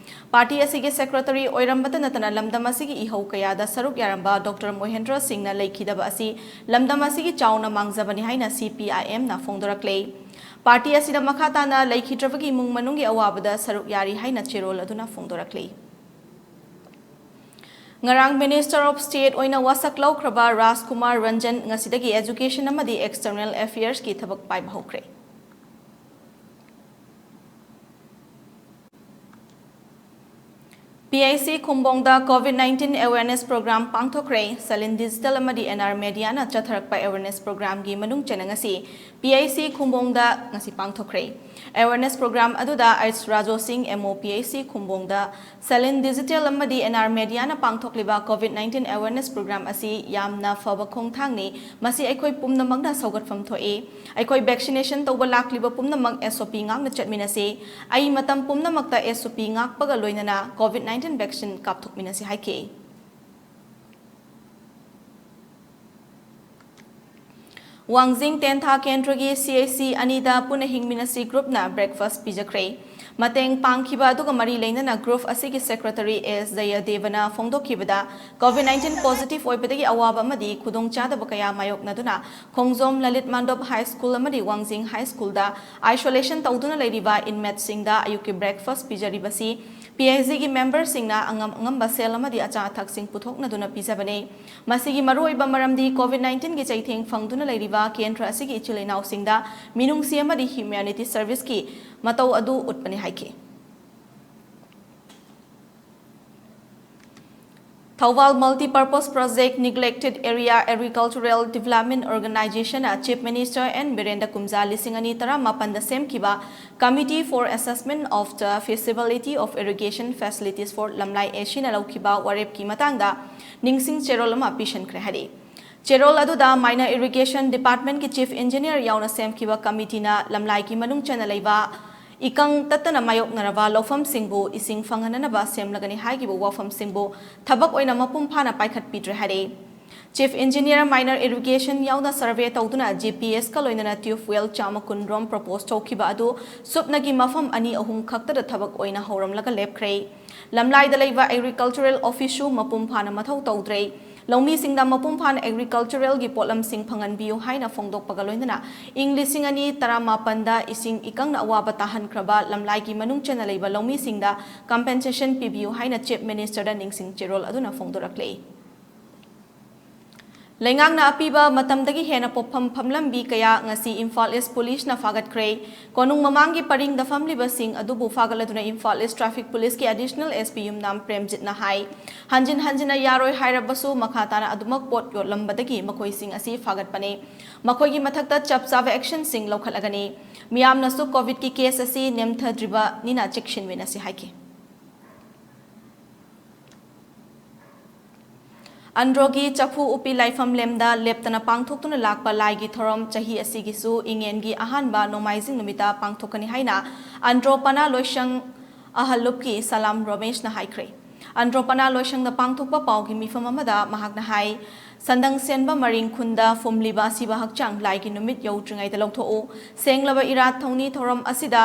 ꯄꯥꯔꯇꯤ ꯑꯁꯤꯒꯤ ꯁꯦꯀ꯭ꯔꯦꯇꯔꯤ ꯑꯣꯏꯔꯝꯕꯇ ꯅꯠꯇꯅ ꯂꯝꯗꯝ ꯑꯁꯤꯒꯤ ꯏꯍꯧ ꯀꯌꯥꯗ ꯁꯔꯨꯛ ꯌꯥꯔꯝꯕ ꯗꯣꯛꯇꯔ ꯃꯣꯍꯦꯟꯗ꯭ꯔ ꯁꯤꯡꯅ ꯂꯩꯈꯤꯗꯕ ꯑꯁꯤ ꯂꯝꯗꯝ ꯑꯁꯤꯒꯤ ꯆꯥꯎꯅ ꯃꯥꯡꯖꯕꯅꯤ ꯍꯥꯏꯅ ꯁꯤ ꯄꯤ ꯑꯥꯏ ꯑꯦꯝꯅ ꯐꯣꯡꯗꯣꯔꯛꯂꯤ꯫ ꯄꯥꯔꯇꯤ ꯑꯁꯤꯅ ꯃꯈꯥ ꯇꯥꯅ ꯂꯩꯈꯤꯗ꯭ꯔꯕꯒꯤ ꯏꯃꯨꯡ ꯃꯅꯨꯡꯒꯤ ꯑꯋꯥꯕꯗ ꯁꯔꯨꯛ ꯌꯥꯔꯤ ꯍꯥꯏꯅ ꯆꯦꯔꯣꯜ ꯑꯗꯨꯅ ꯐꯣꯡꯗꯣꯔꯛꯂꯤ꯫ ꯉꯔꯥꯡ Minister of State ꯑꯣꯏꯅ ꯋꯥꯁꯛ ꯂꯧꯈ꯭ꯔꯕ ꯔꯥꯖꯀꯨꯃꯥꯔ ꯔꯟꯖꯟ ꯉꯁꯤꯗꯒꯤ Education ꯑꯃꯗꯤ External Affairsꯀꯤ ꯊꯕꯛ ꯄꯥꯏꯕ ꯍꯧꯈ꯭ꯔꯦ꯫ P H C ꯈꯨꯝꯕꯣꯡꯗ COVID nineteen awareness program ꯄꯥꯡꯊꯣꯛꯈ꯭ꯔꯦ꯫ Salin Digital ꯑꯃꯗꯤ N R Mediaꯅ ꯆꯠꯊꯔꯛꯄ awareness programꯒꯤ ꯃꯅꯨꯡ ꯆꯟꯅ ꯉꯁꯤ ꯄꯤ ꯑꯩꯆ ꯁꯤ ꯈꯨꯝꯕꯣꯡꯗ ꯉꯁꯤ ꯄꯥꯡꯊꯣꯛꯈ꯭ꯔꯦ꯫ Awareness program ꯑꯗꯨꯗ ꯑꯩꯆ ꯔꯥꯖꯣ ꯁꯤꯡ, M O, P H C ꯈꯨꯝꯕꯣꯡꯗ Salin Digital ꯑꯃꯗꯤ N R Mediaꯅ ꯄꯥꯡꯊꯣꯛꯂꯤꯕ COVID nineteen awareness program ꯑꯁꯤ ꯌꯥꯝꯅ ꯐꯕ ꯈꯣꯡꯊꯥꯡꯅꯤ꯫ ꯃꯁꯤ ꯑꯩꯈꯣꯏ ꯄꯨꯝꯅꯃꯛꯅ ꯁꯧꯒꯠꯐꯝ ꯊꯣꯛꯏ꯫ ꯑꯩꯈꯣꯏ vaccination ꯇꯧꯕ ꯂꯥꯛꯂꯤꯕ ꯄꯨꯝꯅꯃꯛ S O P ꯉꯥꯛꯅ ꯆꯠꯃꯤꯟꯅꯁꯤ꯫ ꯑꯩ ꯃꯇꯝ ꯄꯨꯝꯅꯃꯛꯇ S O P ꯉꯥꯛꯄꯒ ꯂꯣꯏꯅꯅ COVID nineteen vaccine ꯀꯥꯞꯊꯣꯛꯃꯤꯟꯅꯁꯤ ꯍꯥꯏꯈꯤ꯫ ꯋꯥꯡꯖꯤꯡ ꯇꯦꯟꯊꯥ ꯀꯦꯟꯗ꯭ꯔꯒꯤ C H C ꯑꯅꯤꯗ ꯄꯨꯟꯅ ꯍꯤꯡꯃꯤꯟꯅꯁꯤ groupꯅ breakfast ꯄꯤꯖꯈ꯭ꯔꯦ꯫ ꯃꯇꯦꯡ ꯄꯥꯡꯈꯤꯕ ꯑꯗꯨꯒ ꯃꯔꯤ ꯂꯩꯅꯅ group ꯑꯁꯤꯒꯤ secretary S ꯖꯌꯗꯦꯕꯅ ꯐꯣꯡꯗꯣꯛꯈꯤꯕꯗ, COVID nineteen positive ꯑꯣꯏꯕꯗꯒꯤ ꯑꯋꯥꯕ ꯑꯃꯗꯤ ꯈꯨꯗꯣꯡꯆꯥꯗꯕ ꯀꯌꯥ ꯃꯥꯌꯣꯛꯅꯗꯨꯅ ꯈꯣꯡꯖꯣꯝ ꯂꯂꯤꯠ ꯃꯥꯟꯗꯣꯞ High School ꯑꯃꯗꯤ ꯋꯥꯡꯖꯤꯡ High Schoolꯗ isolation ꯇꯧꯗꯨꯅ ꯂꯩꯔꯤꯕ inmateꯁꯤꯡꯗ ꯑꯌꯨꯛꯀꯤ breakfast ꯄꯤꯖꯔꯤꯕꯁꯤ P H Cꯒꯤ memberꯁꯤꯡꯅ ꯑꯉꯝ ꯑꯉꯝꯕ ꯁꯦꯜ ꯑꯃꯗꯤ ꯑꯆꯥ ꯑꯊꯛꯁꯤꯡ ꯄꯨꯊꯣꯛꯅꯗꯨꯅ ꯄꯤꯖꯕꯅꯤ꯫ ꯃꯁꯤꯒꯤ ꯃꯔꯨꯑꯣꯏꯕ ꯃꯔꯝꯗꯤ COVID nineteenꯒꯤ ꯆꯩꯊꯦꯡ ꯐꯪꯗꯨꯅ ꯂꯩꯔꯤꯕ ꯀꯦꯟꯗ꯭ꯔ ꯑꯁꯤꯒꯤ ꯏꯆꯤꯜ ꯏꯅꯥꯎꯁꯤꯡꯗ ꯃꯤꯅꯨꯡꯁꯤ ꯑꯃꯗꯤ humanity serviceꯀꯤ ꯃꯇꯧ ꯑꯗꯨ ꯎꯠꯄꯅꯤ ꯍꯥꯏꯈꯤ꯫ Thoubal Multipurpose Project Neglected Area Agricultural Development Organization ꯅ Chief Minister N ꯕꯤꯔꯦꯟꯗ ꯀꯨꯝꯖꯥ ꯂꯤꯁꯤꯡ ꯑꯅꯤ ꯇꯔꯥꯃꯥꯄꯟꯗ ꯁꯦꯝꯈꯤꯕ Committee for Assessment of the Feasibility of Irrigation Facilities for ꯂꯝꯂꯥꯏ ꯑꯦꯁꯤꯅ ꯂꯧꯈꯤꯕ ꯋꯥꯔꯦꯞꯀꯤ ꯃꯇꯥꯡꯗ ꯅꯤꯡꯁꯤꯡ ꯆꯦꯔꯣꯜ ꯑꯃ ꯄꯤꯁꯤꯟꯈ꯭ꯔꯦ ꯍꯥꯏꯔꯤ꯫ ꯆꯦꯔꯣꯜ ꯑꯗꯨꯗ Minor Irrigation Department ꯀꯤ Chief Engineer ꯌꯥꯎꯅ ꯁꯦꯝꯈꯤꯕ committee ꯅ ꯂꯝꯂꯥꯏꯒꯤ ꯃꯅꯨꯡ ꯆꯟꯅ ꯂꯩꯕ ꯏꯀꯪ ꯇꯠꯇꯅ ꯃꯥꯌꯣꯛꯅꯔꯕ ꯂꯧꯐꯝꯁꯤꯡꯕꯨ ꯏꯁꯤꯡ ꯐꯪꯍꯟꯅꯅꯕ ꯁꯦꯝꯂꯒꯅꯤ ꯍꯥꯏꯈꯤꯕ ꯋꯥꯐꯝꯁꯤꯡꯕꯨ ꯊꯕꯛ ꯑꯣꯏꯅ ꯃꯄꯨꯡ ꯐꯥꯅ ꯄꯥꯏꯈꯠꯄꯤꯗ꯭ꯔꯦ ꯍꯥꯏꯔꯤ꯫ Chief Engineer Minor Irrigation ꯌꯥꯎꯅ survey ꯇꯧꯗꯨꯅ G P S ꯀ ꯂꯣꯏꯅꯅ tube well ꯆꯥꯝꯃ ꯀꯨꯟ ꯔꯣꯝ propose ꯇꯧꯈꯤꯕ ꯑꯗꯨ ꯁꯨꯞꯅꯒꯤ ꯃꯐꯝ ꯑꯅꯤ ꯑꯍꯨꯝ ꯈꯛꯇꯗ ꯊꯕꯛ ꯑꯣꯏꯅ ꯍꯧꯔꯝꯂꯒ ꯂꯦꯞꯈ꯭ꯔꯦ꯫ ꯂꯝꯂꯥꯏꯗ ꯂꯩꯕ Agricultural Office ꯁꯨ ꯃꯄꯨꯡ ꯐꯥꯅ ꯃꯊꯧ ꯇꯧꯗ꯭ꯔꯦ꯫ ꯂꯧꯃꯤꯁꯤꯡꯗ ꯃꯄꯨꯡ ꯐꯥꯅ Agricultural ꯒꯤ ꯄꯣꯠꯂꯝꯁꯤꯡ ꯐꯪꯍꯟꯕꯤꯌꯨ ꯍꯥꯏꯅ ꯐꯣꯡꯗꯣꯛꯄꯒ ꯂꯣꯏꯅꯅ ꯏꯪ ꯂꯤꯁꯤꯡ ꯑꯅꯤ ꯇꯔꯥꯃꯥꯄꯟꯗ ꯏꯁꯤꯡ ꯏꯀꯪꯅ ꯑꯋꯥꯕ ꯇꯥꯍꯟꯈ꯭ꯔꯕ ꯂꯝꯂꯥꯏꯒꯤ ꯃꯅꯨꯡ ꯆꯟꯅ ꯂꯩꯕ ꯂꯧꯃꯤꯁꯤꯡꯗ compensation ꯄꯤꯕꯤꯌꯨ ꯍꯥꯏꯅ Chief Minister ꯗ ꯅꯤꯡꯁꯤꯡ ꯆꯦꯔꯣꯜ ꯑꯗꯨꯅ ꯐꯣꯡꯗꯣꯔꯛꯂꯤ꯫ ꯂꯩꯉꯥꯛꯅ ꯑꯄꯤꯕ ꯃꯇꯝꯗꯒꯤ ꯍꯦꯟꯅ ꯄꯣꯠꯐꯝ ꯐꯝꯂꯝꯕꯤ ꯀꯌꯥ ꯉꯁꯤ ꯏꯝꯐꯥꯜ East Police ꯅ ꯐꯥꯒꯠꯈ꯭ꯔꯦ꯫ ꯀꯣꯅꯨꯡ ꯃꯃꯥꯡꯒꯤ ꯄꯔꯤꯡꯗ ꯐꯝꯂꯤꯕꯁꯤꯡ ꯑꯗꯨꯕꯨ ꯐꯥꯒꯠꯂꯗꯨꯅ ꯏꯝꯐꯥꯜ East Traffic Police ꯀꯤ Additional S P ꯌꯨꯝꯅꯥꯝ ꯄ꯭ꯔꯦꯝꯖꯤꯠꯅ ꯍꯥꯏ꯫ ꯍꯟꯖꯤꯟ ꯍꯟꯖꯤꯟꯅ ꯌꯥꯔꯣꯏ ꯍꯥꯏꯔꯕꯁꯨ ꯃꯈꯥ ꯇꯥꯅ ꯑꯗꯨꯃꯛ ꯄꯣꯠ ꯌꯣꯠꯂꯝꯕꯗꯒꯤ ꯃꯈꯣꯏꯁꯤꯡ ꯑꯁꯤ ꯐꯥꯒꯠꯄꯅꯤ꯫ ꯃꯈꯣꯏꯒꯤ ꯃꯊꯛꯇ ꯆꯞ ꯆꯥꯕ action ꯁꯤꯡ ꯂꯧꯈꯠꯂꯒꯅꯤ꯫ ꯃꯤꯌꯥꯝꯅꯁꯨ COVID ꯀꯤ case ꯑꯁꯤ ꯅꯦꯝꯊꯗ꯭ꯔꯤꯕꯅꯤꯅ ꯆꯦꯛꯁꯤꯟꯃꯤꯟꯅꯁꯤ ꯍꯥꯏꯈꯤ꯫ ꯑꯟꯗ꯭ꯔꯣꯒꯤ ꯆꯐꯨ ꯎꯞꯄꯤ ꯂꯥꯏꯐꯝ ꯂꯦꯝꯗ ꯂꯦꯞꯇꯅ ꯄꯥꯡꯊꯣꯛꯇꯨꯅ ꯂꯥꯛꯄ ꯂꯥꯏꯒꯤ ꯊꯧꯔꯝ ꯆꯍꯤ ꯑꯁꯤꯒꯤꯁꯨ ꯏꯉꯦꯟꯒꯤ ꯑꯍꯥꯟꯕ ꯅꯣꯡꯃꯥꯏꯖꯤꯡ ꯅꯨꯃꯤꯠꯇ ꯄꯥꯡꯊꯣꯛꯀꯅꯤ ꯍꯥꯏꯅ ꯑꯟꯗ꯭ꯔꯣ ꯄꯅꯥ ꯂꯣꯏꯁꯪ ꯑꯍꯜꯂꯨꯞꯀꯤ ꯁꯂꯥꯝ ꯔꯣꯃꯦꯁꯅ ꯍꯥꯏꯈ꯭ꯔꯦ꯫ ꯑꯟꯗ꯭ꯔꯣ ꯄꯅꯥ ꯂꯣꯏꯁꯪꯗ ꯄꯥꯡꯊꯣꯛꯄ ꯄꯥꯎꯒꯤ ꯃꯤꯐꯝ ꯑꯃꯗ ꯃꯍꯥꯛꯅ ꯍꯥꯏ, ꯁꯟꯗꯪ ꯁꯦꯟꯕ ꯃꯔꯤꯡ ꯈꯨꯟꯗ ꯐꯨꯝꯂꯤꯕ ꯑꯁꯤꯕ ꯍꯛꯆꯥꯡ ꯂꯥꯏꯒꯤ ꯅꯨꯃꯤꯠ ꯌꯧꯗ꯭ꯔꯤꯉꯩꯗ ꯂꯧꯊꯣꯛꯎ꯫ ꯁꯦꯡꯂꯕ ꯏꯔꯥꯠ ꯊꯧꯅꯤ ꯊꯧꯔꯝ ꯑꯁꯤꯗ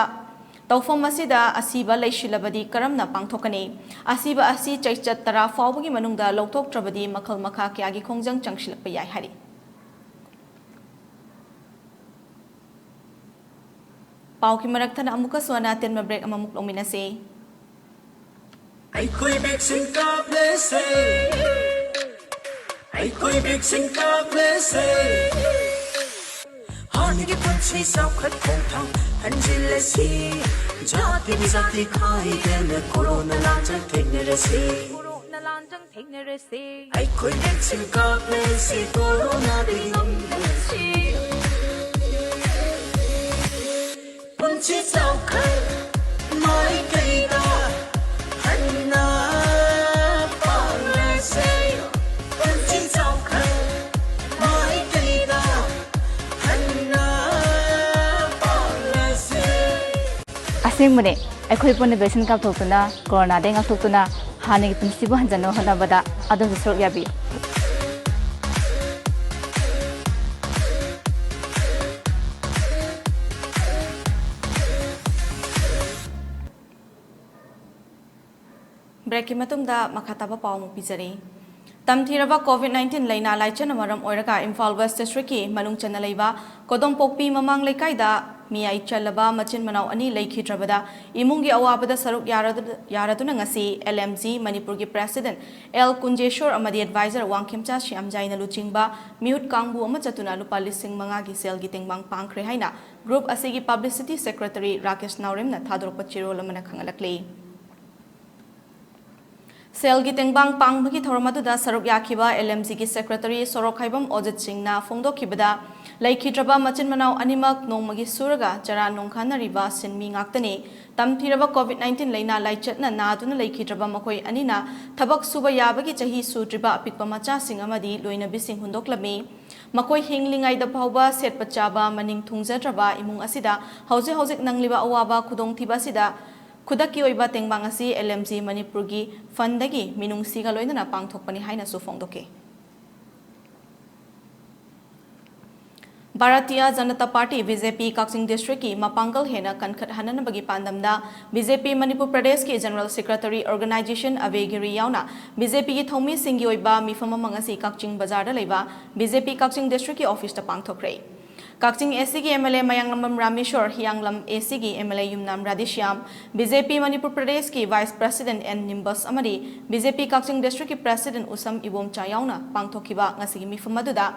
ꯇꯧꯐꯝ ꯑꯁꯤꯗ ꯑꯁꯤꯕ ꯂꯩꯁꯤꯜꯂꯕꯗꯤ ꯀꯔꯝꯅ ꯄꯥꯡꯊꯣꯛꯀꯅꯤ? ꯑꯁꯤꯕ ꯑꯁꯤ ꯆꯩꯆꯠ ꯇꯔꯥ ꯐꯥꯎꯕꯒꯤ ꯃꯅꯨꯡꯗ ꯂꯧꯊꯣꯛꯇ꯭ꯔꯕꯗꯤ ꯃꯈꯜ ꯃꯈꯥ ꯀꯌꯥꯒꯤ ꯈꯣꯡꯖꯪ ꯆꯪꯁꯤꯜꯂꯛꯄ ꯌꯥꯏ ꯍꯥꯏꯔꯤ꯫ ꯄꯥꯎꯒꯤ ꯃꯔꯛ ꯊꯠꯅ ꯑꯃꯨꯛꯀꯁꯨ ꯑꯅꯥꯇꯦꯟꯕ break ꯑꯃꯃꯨꯛ ꯂꯧꯃꯤꯟꯅꯁꯤ꯫ ꯑꯩꯈꯣꯏ vaccine ꯀꯥꯞꯂꯁꯦ꯫ ꯑꯩꯈꯣꯏ vaccine ꯀꯥꯞꯂꯁꯦ꯫ ꯍꯥꯟꯅꯒꯤ ꯄꯨꯟꯁꯤ ꯆꯥꯎꯈꯠ ꯈꯣꯡꯊꯥꯡ ꯍꯟꯖꯤꯜꯂꯁꯤ꯫ ꯖꯥꯇꯤ ꯖꯥꯇꯤ ꯈꯥꯏꯗꯅ ꯀꯣꯔꯣꯅꯥ ꯂꯥꯟꯖꯪ ꯊꯦꯡꯅꯔꯁꯤ꯫ ꯊꯦꯡꯅꯔꯁꯦ꯫ ꯑꯩꯈꯣꯏ vaccine ꯀꯥꯞꯂꯁꯤ, ꯀꯣꯔꯣꯅꯥꯗꯒꯤ ꯉꯝꯂꯁꯤ꯫ ꯄꯨꯟꯁꯤ ꯆꯥꯎꯈꯠ ꯃꯥꯏꯀꯩꯗ ꯍꯟꯅ ꯄꯥꯡꯂꯁꯦ꯫ ꯄꯨꯟꯁꯤ ꯆꯥꯎꯈꯠ ꯃꯥꯏꯀꯩꯗ ꯍꯟꯅ ꯄꯥꯡꯂꯁꯦ꯫ ꯑꯁꯦꯡꯕꯅꯦ, ꯑꯩꯈꯣꯏ ꯄꯨꯟꯅ vaccine ꯀꯥꯞꯊꯣꯛꯇꯨꯅ, ꯀꯣꯔꯣꯅꯥꯗꯒꯤ ꯉꯥꯛꯊꯣꯛꯇꯨꯅ, ꯍꯥꯟꯅꯒꯤ ꯄꯨꯟꯁꯤꯕꯨ ꯍꯟꯖꯟꯅꯕ ꯍꯣꯠꯅꯕꯗ ꯑꯗꯣꯝꯁꯨ ꯁꯔꯨꯛ ꯌꯥꯕꯤꯌꯨ꯫ Breakꯀꯤ ꯃꯇꯨꯡꯗ ꯃꯈꯥ ꯇꯥꯕ ꯄꯥꯎ ꯑꯃꯨꯛ ꯄꯤꯖꯔꯤ꯫ ꯇꯝꯊꯤꯔꯕ COVID nineteen ꯂꯩꯅꯥ ꯂꯥꯏꯆꯠꯅ ꯃꯔꯝ ꯑꯣꯏꯔꯒ ꯏꯝꯐꯥꯜ West Districtꯀꯤ ꯃꯅꯨꯡ ꯆꯟꯅ ꯂꯩꯕ ꯀꯣꯗꯣꯝꯄꯣꯛꯄꯤ ꯃꯃꯥꯡ ꯂꯩꯀꯥꯏꯗ ꯃꯤꯌꯥꯏ ꯆꯜꯂꯕ ꯃꯆꯤꯟ ꯃꯅꯥꯎ ꯑꯅꯤ ꯂꯩꯈꯤꯗ꯭ꯔꯕꯗ ꯏꯃꯨꯡꯒꯤ ꯑꯋꯥꯕꯗ ꯁꯔꯨꯛ ꯌꯥꯔꯗꯨ-, ꯌꯥꯔꯗꯨꯅ ꯉꯁꯤ L M G ꯃꯅꯤꯄꯨꯔꯒꯤ President L ꯀꯨꯟꯖꯦꯁꯣꯔ ꯑꯃꯗꯤ Advisor ꯋꯥꯡꯈꯦꯝꯆꯥ ꯁ꯭ꯌꯥꯝꯖꯥꯏꯅ ꯂꯨꯆꯤꯡꯕ ꯃꯤꯍꯨꯠ ꯀꯥꯡꯕꯨ ꯑꯃ ꯆꯠꯇꯨꯅ ꯂꯨꯄꯥ ꯂꯤꯁꯤꯡ ꯃꯉꯥꯒꯤ ꯁꯦꯜꯒꯤ ꯇꯦꯡꯕꯥꯡ ꯄꯥꯡꯈ꯭ꯔꯦ ꯍꯥꯏꯅ group ꯑꯁꯤꯒꯤ Publicity Secretary ꯔꯥꯀꯦꯁ ꯅꯥꯎꯔꯦꯝꯅ ꯊꯥꯗꯣꯔꯛꯄ ꯆꯦꯔꯣꯜ ꯑꯃꯅ ꯈꯪꯍꯜꯂꯛꯂꯤ꯫ ꯁꯦꯜꯒꯤ ꯇꯦꯡꯕꯥꯡ ꯄꯥꯡꯕꯒꯤ ꯊꯧꯔꯝ ꯑꯗꯨꯗ ꯁꯔꯨꯛ ꯌꯥꯈꯤꯕ L M Gꯒꯤ Secretary ꯁꯣꯔꯣꯛꯈꯥꯏꯕꯝ ꯑꯣꯖꯤꯠ ꯁꯤꯡꯅ ꯐꯣꯡꯗꯣꯛꯈꯤꯕꯗ, ꯂꯩꯈꯤꯗ꯭ꯔꯕ ꯃꯆꯤꯟ ꯃꯅꯥꯎ ꯑꯅꯤꯃꯛ ꯅꯣꯡꯃꯒꯤ ꯁꯨꯔꯒ ꯆꯔꯥ ꯅꯣꯡꯈꯥꯟꯅꯔꯤꯕ ꯁꯤꯟꯃꯤ ꯉꯥꯛꯇꯅꯤ꯫ ꯇꯝꯊꯤꯔꯕ COVID nineteen ꯂꯩꯅꯥ ꯂꯥꯏꯆꯠꯅ ꯅꯥꯗꯨꯅ ꯂꯩꯈꯤꯗ꯭ꯔꯕ ꯃꯈꯣꯏ ꯑꯅꯤꯅ ꯊꯕꯛ ꯁꯨꯕ ꯌꯥꯕꯒꯤ ꯆꯍꯤ ꯁꯨꯗ꯭ꯔꯤꯕ ꯑꯄꯤꯛꯄ ꯃꯆꯥꯁꯤꯡ ꯑꯃꯗꯤ ꯂꯣꯏꯅꯕꯤꯁꯤꯡ ꯍꯨꯟꯗꯣꯛꯂꯝꯃꯤ꯫ ꯃꯈꯣꯏ ꯍꯤꯡꯂꯤꯉꯩꯗ ꯐꯥꯎꯕ ꯁꯦꯠꯄ ꯆꯥꯕ ꯃꯅꯤꯡ ꯊꯨꯡꯖꯗ꯭ꯔꯕ ꯏꯃꯨꯡ ꯑꯁꯤꯗ ꯍꯧꯖꯤꯛ ꯍꯧꯖꯤꯛ ꯅꯪꯂꯤꯕ ꯑꯋꯥꯕ ꯈꯨꯗꯣꯡꯊꯤꯕ ꯑꯁꯤꯗ ꯈꯨꯗꯛꯀꯤ ꯑꯣꯏꯕ ꯇꯦꯡꯕꯥꯡ ꯑꯁꯤ L M G ꯃꯅꯤꯄꯨꯔꯒꯤ fundꯗꯒꯤ ꯃꯤꯅꯨꯡꯁꯤꯒ ꯂꯣꯏꯅꯅ ꯄꯥꯡꯊꯣꯛꯄꯅꯤ ꯍꯥꯏꯅꯁꯨ ꯐꯣꯡꯗꯣꯛꯈꯤ꯫ Bharatiya Janata party, B J P, ꯀꯛꯆꯤꯡ districtꯀꯤ ꯃꯄꯥꯡꯒꯜ ꯍꯦꯟꯅ ꯀꯟꯈꯠꯍꯟꯅꯕꯒꯤ ꯄꯥꯟꯗꯝꯗ B J P ꯃꯅꯤꯄꯨꯔ ꯄ꯭ꯔꯗꯦꯁꯀꯤ General Secretary Organization ꯑꯕꯦ ꯒꯤꯔꯤ ꯌꯥꯎꯅ B J Pꯒꯤ ꯊꯧꯃꯤꯁꯤꯡꯒꯤ ꯑꯣꯏꯕ ꯃꯤꯐꯝ ꯑꯃ ꯉꯁꯤ ꯀꯛꯆꯤꯡ ꯕꯖꯥꯔꯗ ꯂꯩꯕ B J P Kakching districtꯀꯤ officeꯇ ꯄꯥꯡꯊꯣꯛꯈ꯭ꯔꯦ꯫ Kakching ACꯒꯤ M L A Mayanglambam Rameshwor, ꯍꯤꯌꯥꯡꯂꯝ ACꯒꯤ M L A Yumnam Radheshyam, B J P Manipur ꯄ꯭ꯔꯗꯦꯁꯀꯤ Vice President N ꯅꯤꯝꯕꯁ ꯑꯃꯗꯤ B J P ꯀꯛꯆꯤꯡ districtꯀꯤ President ꯎꯁꯝ ꯏꯕꯣꯝꯆꯥ ꯌꯥꯎꯅ ꯄꯥꯡꯊꯣꯛꯈꯤꯕ ꯉꯁꯤꯒꯤ ꯃꯤꯐꯝ ꯑꯗꯨꯗ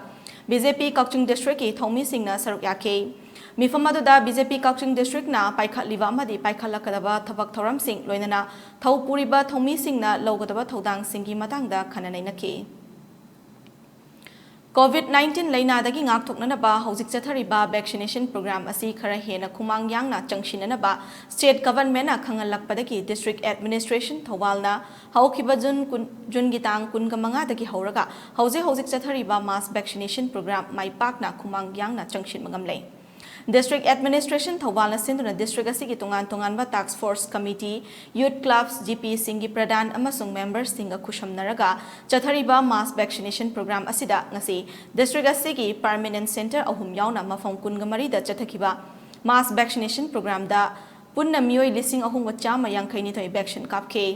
B J P ꯀꯛꯆꯤꯡ districtꯀꯤ ꯊꯧꯃꯤꯁꯤꯡꯅ ꯁꯔꯨꯛ ꯌꯥꯈꯤ꯫ ꯃꯤꯐꯝ ꯑꯗꯨꯗ ꯕꯤ ꯖꯦ ꯄꯤ ꯀꯛꯆꯤꯡ ꯗꯤꯁꯇ꯭ꯔꯤꯛꯅ ꯄꯥꯏꯈꯠꯂꯤꯕ ꯑꯃꯗꯤ ꯄꯥꯏꯈꯠꯂꯛꯀꯗꯕ ꯊꯕꯛ ꯊꯧꯔꯝꯁꯤꯡ, ꯂꯣꯏꯅꯅ ꯊꯧ ꯄꯨꯔꯤꯕ ꯊꯧꯃꯤꯁꯤꯡꯅ ꯂꯧꯒꯗꯕ ꯊꯧꯗꯥꯡꯁꯤꯡꯒꯤ ꯃꯇꯥꯡꯗ ꯈꯟꯅ ꯅꯩꯅꯈꯤ꯫ COVID nineteen ꯂꯩꯅꯥꯗꯒꯤ ꯉꯥꯛꯊꯣꯛꯅꯅꯕ ꯍꯧꯖꯤꯛ ꯆꯠꯊꯔꯤꯕ vaccination program ꯑꯁꯤ ꯈꯔ ꯍꯦꯟꯅ ꯈꯨꯃꯥꯡ ꯌꯥꯡꯅ ꯆꯪꯁꯤꯟꯅꯅꯕ state governmentꯅ ꯈꯪꯍꯜꯂꯛꯄꯗꯒꯤ district administration ꯊꯧꯕꯥꯜꯅ ꯍꯧꯈꯤꯕ ꯖꯨꯟ ꯀꯨꯟ, ꯖꯨꯟꯒꯤ ꯇꯥꯡ ꯀꯨꯟꯃꯉꯥꯗꯒꯤ ꯍꯧꯔꯒ ꯍꯧꯖꯤꯛ ꯍꯧꯖꯤꯛ ꯆꯠꯊꯔꯤꯕ mass vaccination program ꯃꯥꯏ ꯄꯥꯛꯅ ꯈꯨꯃꯥꯡ ꯌꯥꯡꯅ ꯆꯪꯁꯤꯟꯕ ꯉꯝꯂꯦ꯫ District Administration ꯊꯧꯕꯥꯜꯅ ꯁꯤꯟꯗꯨꯅ district ꯑꯁꯤꯒꯤ ꯇꯣꯉꯥꯟ ꯇꯣꯉꯥꯟꯕ task force committee, youth clubs, G Pꯁꯤꯡꯒꯤ ꯄ꯭ꯔꯙꯥꯟ ꯑꯃꯁꯨꯡ memberꯁꯤꯡꯒ ꯈꯨꯠꯁꯝꯅꯔꯒ ꯆꯠꯊꯔꯤꯕ mass vaccination program ꯑꯁꯤꯗ ꯉꯁꯤ district ꯑꯁꯤꯒꯤ permanent center ꯑꯍꯨꯝ ꯌꯥꯎꯅ ꯃꯐꯝ ꯀꯨꯟꯃꯔꯤꯗ ꯆꯠꯊꯈꯤꯕ mass vaccination programꯗ ꯄꯨꯟꯅ ꯃꯤꯑꯣꯏ ꯂꯤꯁꯤꯡ ꯑꯍꯨꯝꯒ ꯆꯥꯝꯃ ꯌꯥꯡꯈꯩꯅꯤꯊꯣꯏ vaccine ꯀꯥꯞꯈꯤ꯫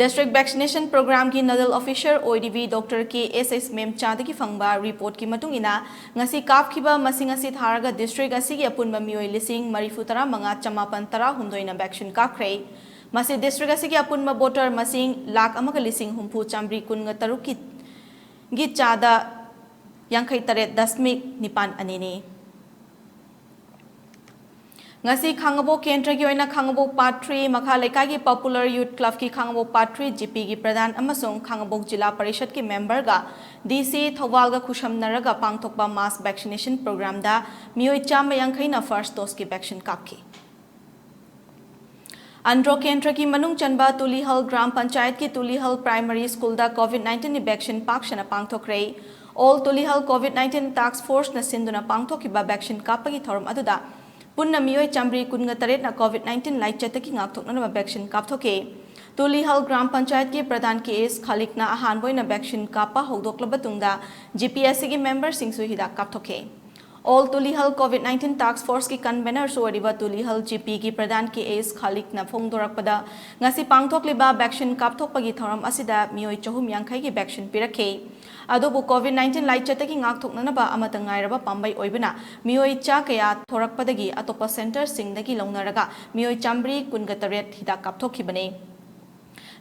District vaccination programꯒꯤ nodal officer ꯑꯣꯏꯔꯤꯕꯤ Doctor K S S ꯃꯦꯝꯆꯥꯗꯒꯤ ꯐꯪꯕ reportꯀꯤ ꯃꯇꯨꯡ ꯏꯟꯅ, ꯉꯁꯤ ꯀꯥꯞꯈꯤꯕ ꯃꯁꯤꯡ ꯑꯁꯤ ꯊꯥꯔꯒ district ꯑꯁꯤꯒꯤ ꯑꯄꯨꯟꯕ ꯃꯤꯑꯣꯏ ꯂꯤꯁꯤꯡ ꯃꯔꯤꯐꯨ ꯇꯔꯥ ꯃꯉꯥ ꯆꯃꯥꯄꯟ ꯇꯔꯥꯍꯨꯝꯗꯣꯏꯅ vaccine ꯀꯥꯞꯈ꯭ꯔꯦ꯫ ꯃꯁꯤ district ꯑꯁꯤꯒꯤ ꯑꯄꯨꯟꯕ voter ꯃꯁꯤꯡ ꯂꯥꯈ ꯑꯃꯒ ꯂꯤꯁꯤꯡ ꯍꯨꯝꯐꯨ ꯆꯥꯃꯔꯤ ꯀꯨꯟꯒ ꯇꯔꯨꯛꯀꯤ ꯒꯤ ꯆꯥꯗ ꯌꯥꯡꯈꯩ ꯇꯔꯦꯠ ꯗꯁꯃꯤꯛ ꯅꯤꯄꯥꯟ ꯑꯅꯤꯅꯤ꯫ ꯉꯁꯤ ꯈꯥꯡꯉꯕꯣꯛ ꯀꯦꯟꯗ꯭ꯔꯒꯤ ꯑꯣꯏꯅ ꯈꯥꯡꯉꯕꯣꯛ Part three ꯃꯈꯥ ꯂꯩꯀꯥꯏꯒꯤ Popular Youth Clubꯀꯤ ꯈꯥꯡꯉꯕꯣꯛ Part three G Pꯒꯤ ꯄ꯭ꯔꯙꯥꯟ ꯑꯃꯁꯨꯡ ꯈꯥꯡꯉꯕꯣꯛ ꯖꯤꯂꯥ ꯄꯔꯤꯁꯗꯀꯤ memberꯒ D C ꯊꯧꯕꯥꯜꯒ ꯈꯨꯠꯁꯝꯅꯔꯒ ꯄꯥꯡꯊꯣꯛꯄ mass vaccination programꯗ ꯃꯤꯑꯣꯏ ꯆꯥꯝꯃ ꯌꯥꯡꯈꯩꯅ first doseꯀꯤ vaccine ꯀꯥꯞꯈꯤ꯫ ꯑꯟꯗ꯭ꯔꯣ ꯀꯦꯟꯗ꯭ꯔꯒꯤ ꯃꯅꯨꯡ ꯆꯟꯕ ꯇꯨꯂꯤꯍꯜ ꯒ꯭ꯔꯥꯝ ꯄꯟꯆꯥꯌꯠꯀꯤ ꯇꯨꯂꯤꯍꯜ Primary Schoolꯗ COVID nineteenꯒꯤ vaccine ꯄꯥꯛ ꯁꯟꯅ ꯄꯥꯡꯊꯣꯛꯈ꯭ꯔꯦ꯫ All Tulihal COVID nineteen task forceꯅ ꯁꯤꯟꯗꯨꯅ ꯄꯥꯡꯊꯣꯛꯈꯤꯕ vaccine ꯀꯥꯞꯄꯒꯤ ꯊꯧꯔꯝ ꯑꯗꯨꯗ ꯄꯨꯟꯅ ꯃꯤꯑꯣꯏ ꯆꯥꯃꯔꯤ ꯀꯨꯟꯒ ꯇꯔꯦꯠꯅ COVID nineteen ꯂꯥꯏꯆꯠꯇꯒꯤ ꯉꯥꯛꯊꯣꯛꯅꯅꯕ vaccine ꯀꯥꯞꯊꯣꯛꯈꯤ꯫ Tulihal gram ꯄꯟꯆꯥꯌꯠꯀꯤ ꯄ꯭ꯔꯙꯥꯟ K S ꯈꯥꯂꯤꯛꯅ ꯑꯍꯥꯟꯕ ꯑꯣꯏꯅ vaccine ꯀꯥꯞꯄ ꯍꯧꯗꯣꯛꯂꯕ ꯇꯨꯡꯗ G P ꯑꯁꯤꯒꯤ memberꯁꯤꯡꯁꯨ ꯍꯤꯗꯥꯛ ꯀꯥꯞꯊꯣꯛꯈꯤ꯫ All Tulihal COVID nineteen task forceꯀꯤ convenerꯁꯨ ꯑꯣꯏꯔꯤꯕ ꯇꯨꯂꯤꯍꯜ G Pꯒꯤ ꯄ꯭ꯔꯙꯥꯟ K S ꯈꯥꯂꯤꯛꯅ ꯐꯣꯡꯗꯣꯔꯛꯄꯗ, ꯉꯁꯤ ꯄꯥꯡꯊꯣꯛꯂꯤꯕ vaccine ꯀꯥꯞꯊꯣꯛꯄꯒꯤ ꯊꯧꯔꯝ ꯑꯁꯤꯗ ꯃꯤꯑꯣꯏ ꯆꯍꯨꯝ ꯌꯥꯡꯈꯩꯒꯤ vaccine ꯄꯤꯔꯛꯈꯤ꯫ ꯑꯗꯨꯕꯨ COVID nineteen ꯂꯥꯏꯆꯠꯇꯒꯤ ꯉꯥꯛꯊꯣꯛꯅꯅꯕ ꯑꯃꯠꯇ ꯉꯥꯏꯔꯕ ꯄꯥꯝꯕꯩ ꯑꯣꯏꯕꯅ, ꯃꯤꯑꯣꯏ ꯆꯥ ꯀꯌꯥ ꯊꯣꯔꯛꯄꯗꯒꯤ ꯑꯇꯣꯞꯄ centreꯁꯤꯡꯗꯒꯤ ꯂꯧꯅꯔꯒ ꯃꯤꯑꯣꯏ ꯆꯥꯃꯔꯤ ꯀꯨꯟꯒ ꯇꯔꯦꯠ ꯍꯤꯗꯥꯛ ꯀꯥꯞꯊꯣꯛꯈꯤꯕꯅꯤ꯫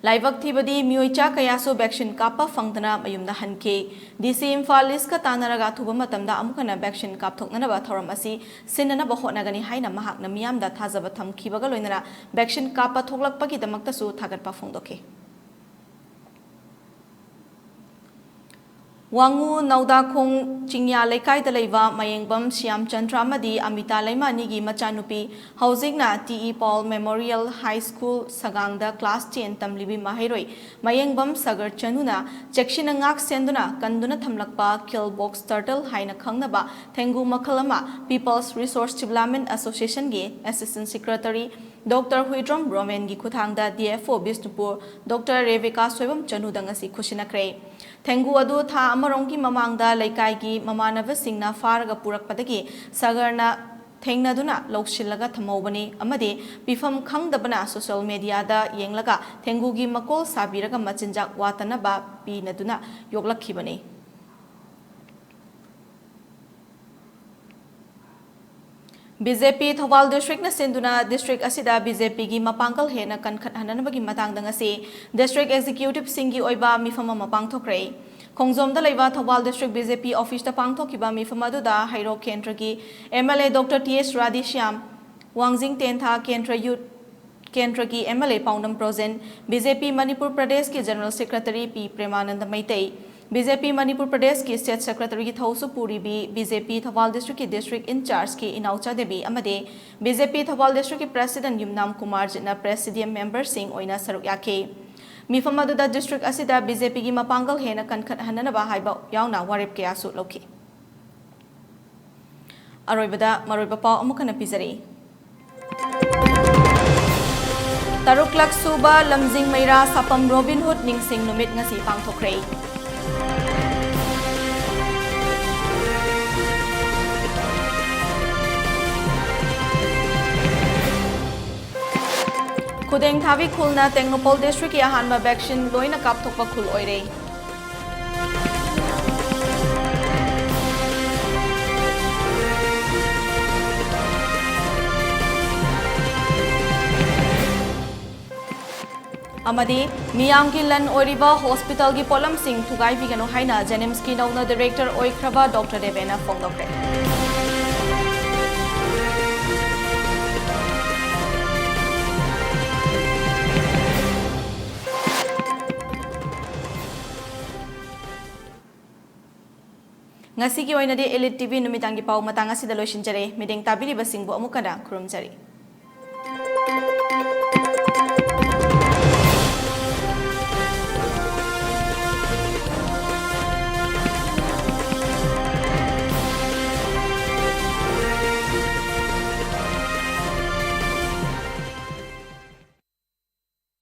ꯂꯥꯏꯕꯛ ꯊꯤꯕꯗꯤ ꯃꯤꯑꯣꯏ ꯆꯥ ꯀꯌꯥꯁꯨ vaccine ꯀꯥꯞꯄ ꯐꯪꯗꯅ ꯃꯌꯨꯝꯗ ꯍꯟꯈꯤ꯫ DC ꯏꯝꯐꯥꯜ East ꯀ ꯇꯥꯟꯅꯔꯒ ꯑꯊꯨꯕ ꯃꯇꯝꯗ ꯑꯃꯨꯛ ꯍꯟꯅ vaccine ꯀꯥꯞꯊꯣꯛꯅꯅꯕ ꯊꯧꯔꯝ ꯑꯁꯤ ꯁꯤꯟꯅꯅꯕ ꯍꯣꯠꯅꯒꯅꯤ ꯍꯥꯏꯅ ꯃꯍꯥꯛꯅ ꯃꯤꯌꯥꯝꯗ ꯊꯥꯖꯕ ꯊꯝꯈꯤꯕꯒ ꯂꯣꯏꯅꯅ vaccine ꯀꯥꯞꯄ ꯊꯣꯛꯂꯛꯄꯒꯤꯗꯃꯛꯇꯁꯨ ꯊꯥꯒꯠꯄ ꯐꯣꯡꯗꯣꯛꯈꯤ꯫ ꯋꯥꯉꯨ ꯅꯧꯗꯥꯈꯣꯡ ꯆꯤꯡꯌꯥ ꯂꯩꯀꯥꯏꯗ ꯂꯩꯕ ꯃꯌꯦꯡꯕꯝ ꯁ꯭ꯌꯥꯝꯆꯟꯗ꯭ꯔ ꯑꯃꯗꯤ ꯑꯃꯤꯇꯥ ꯂꯩꯃꯥꯅꯤꯒꯤ ꯃꯆꯥꯅꯨꯄꯤ, ꯍꯧꯖꯤꯛꯅ T E Paul Memorial High School ꯁꯒꯥꯡꯗ class ten ꯇꯝꯂꯤꯕꯤ ꯃꯍꯩꯔꯣꯏ ꯃꯌꯦꯡꯕꯝ ꯁꯒꯔ ꯆꯅꯨꯅ ꯆꯦꯛꯁꯤꯟꯅ ꯉꯥꯛ ꯁꯦꯟꯗꯨꯅ ꯀꯟꯗꯨꯅ ꯊꯝꯂꯛꯄ kill box turtle ꯍꯥꯏꯅ ꯈꯪꯅꯕ ꯊꯦꯡꯒꯨ ꯃꯈꯜ ꯑꯃ People's Resource Development Associationꯒꯤ Assistant Secretary Doctor Huidrom ꯔꯣꯃꯦꯟꯒꯤ ꯈꯨꯠꯊꯥꯡꯗ DFO ꯕꯤꯁꯅꯨꯄꯨꯔ Doctor ꯔꯦꯕꯤꯀꯥ ꯁꯣꯏꯕꯝ ꯆꯅꯨꯗ ꯉꯁꯤ ꯈꯨꯠꯁꯤꯟꯅꯈ꯭ꯔꯦ꯫ ꯊꯦꯡꯒꯨ ꯑꯗꯨ ꯊꯥ ꯑꯃꯔꯣꯝꯒꯤ ꯃꯃꯥꯡꯗ ꯂꯩꯀꯥꯏꯒꯤ ꯃꯃꯥꯟꯅꯕꯁꯤꯡꯅ ꯐꯥꯔꯒ ꯄꯨꯔꯛꯄꯗꯒꯤ ꯁꯒꯔꯅ ꯊꯦꯡꯅꯗꯨꯅ ꯂꯧꯁꯤꯜꯂꯒ ꯊꯝꯍꯧꯕꯅꯤ ꯑꯃꯗꯤ ꯄꯤꯐꯝ ꯈꯪꯗꯕꯅ social mediaꯗ ꯌꯦꯡꯂꯒ ꯊꯦꯡꯒꯨꯒꯤ ꯃꯀꯣꯜ ꯁꯥꯕꯤꯔꯒ ꯃꯆꯤꯟꯖꯥꯛ ꯋꯥꯠꯇꯅꯕ ꯄꯤꯅꯗꯨꯅ ꯌꯣꯛꯂꯛꯈꯤꯕꯅꯤ꯫ BJP ꯊꯧꯕꯥꯜ districtꯅ ꯁꯤꯟꯗꯨꯅ district ꯑꯁꯤꯗ BJPꯒꯤ ꯃꯄꯥꯡꯒꯜ ꯍꯦꯟꯅ ꯀꯟꯈꯠꯍꯟꯅꯕꯒꯤ ꯃꯇꯥꯡꯗ ꯉꯁꯤ district executiveꯁꯤꯡꯒꯤ ꯑꯣꯏꯕ ꯃꯤꯐꯝ ꯑꯃ ꯄꯥꯡꯊꯣꯛꯈ꯭ꯔꯦ꯫ ꯈꯣꯡꯖꯣꯝꯗ ꯂꯩꯕ ꯊꯧꯕꯥꯜ district BJP officeꯇ ꯄꯥꯡꯊꯣꯛꯈꯤꯕ ꯃꯤꯐꯝ ꯑꯗꯨꯗ ꯍꯩꯔꯣꯛ ꯀꯦꯟꯗ꯭ꯔꯒꯤ MLA Doctor T H Radheshyam, ꯋꯥꯡꯖꯤꯡ ꯇꯦꯟꯊꯥ ꯀꯦꯟꯗ꯭ꯔ youth ꯀꯦꯟꯗ꯭ꯔꯒꯤ MLA ꯄꯥꯎꯅꯝ ꯄ꯭ꯔꯣꯖꯦꯟ, BJP ꯃꯅꯤꯄꯨꯔ ꯄ꯭ꯔꯗꯦꯁꯀꯤ General Secretary P ꯄ꯭ꯔꯦꯃꯥꯅꯟꯗ Meitei, BJP Manipur ꯄ꯭ꯔꯗꯦꯁꯀꯤ State Secretaryꯒꯤ ꯊꯧꯁꯨ ꯄꯨꯔꯤꯕꯤ, BJP ꯊꯧꯕꯥꯜ districtꯀꯤ district inchargeꯀꯤ ꯏꯅꯥꯎꯆꯥ ꯗꯦꯕꯤ ꯑꯃꯗꯤ BJP ꯊꯧꯕꯥꯜ districtꯀꯤ president ꯌꯨꯝꯅꯥꯝ ꯀꯨꯃꯥꯔꯖꯤꯠꯅ presidium memberꯁꯤꯡ ꯑꯣꯏꯅ ꯁꯔꯨꯛ ꯌꯥꯈꯤ꯫ ꯃꯤꯐꯝ ꯑꯗꯨꯗ district ꯑꯁꯤꯗ BJPꯒꯤ ꯃꯄꯥꯡꯒꯜ ꯍꯦꯟꯅ ꯀꯟꯈꯠꯍꯟꯅꯅꯕ ꯍꯥꯏꯕ ꯌꯥꯎꯅ ꯋꯥꯔꯦꯞ ꯀꯌꯥꯁꯨ ꯂꯧꯈꯤ꯫ ꯑꯔꯣꯏꯕꯗ ꯃꯔꯨꯑꯣꯏꯕ ꯄꯥꯎ ꯑꯃꯨꯛ ꯍꯟꯅ ꯄꯤꯖꯔꯤ꯫ ꯇꯔꯨꯛꯂꯛ ꯁꯨꯕ ꯂꯝꯖꯤꯡ ꯃꯩꯔꯥ ꯁꯥꯄꯝ ꯔꯣꯕꯤꯟ ꯍꯨꯗ ꯅꯤꯡꯁꯤꯡ ꯅꯨꯃꯤꯠ ꯉꯁꯤ ꯄꯥꯡꯊꯣꯛꯈ꯭ꯔꯦ꯫ ꯈꯨꯗꯦꯡ ꯊꯥꯕꯤ ꯈꯨꯜꯅ ꯇꯦꯡꯅꯧꯄꯜ districtꯀꯤ ꯑꯍꯥꯟꯕ vaccine ꯂꯣꯏꯅ ꯀꯥꯞꯊꯣꯛꯄ ꯈꯨꯜ ꯑꯣꯏꯔꯦ꯫ ꯑꯃꯗꯤ ꯃꯤꯌꯥꯝꯒꯤ ꯂꯟ ꯑꯣꯏꯔꯤꯕ ꯍꯣꯁꯄꯤꯇꯥꯜꯒꯤ ꯄꯣꯠꯂꯝꯁꯤꯡ ꯊꯨꯒꯥꯏꯕꯤꯒꯅꯨ ꯍꯥꯏꯅ ꯖꯦꯅꯤꯝꯁꯀꯤ ꯅꯧꯅ ꯗꯤꯔꯦꯛꯇꯔ ꯑꯣꯏꯈ꯭ꯔꯕ ꯗꯣꯛꯇꯔ ꯗꯦꯕꯦꯅ ꯐꯣꯡꯗꯣꯛꯈ꯭ꯔꯦ꯫ ꯉꯁꯤꯒꯤ ꯑꯣꯏꯅꯗꯤ Elite ꯇꯤ ꯚꯤ ꯅꯨꯃꯤꯗꯥꯡꯒꯤ ꯄꯥꯎ ꯃꯇꯥꯡ ꯑꯁꯤꯗ ꯂꯣꯏꯁꯤꯟꯖꯔꯦ꯫ ꯃꯤꯠꯌꯦꯡ ꯇꯥꯕꯤꯔꯤꯕꯁꯤꯡꯕꯨ ꯑꯃꯨꯛ ꯍꯟꯅ ꯈꯨꯔꯨꯝꯖꯔꯤ꯫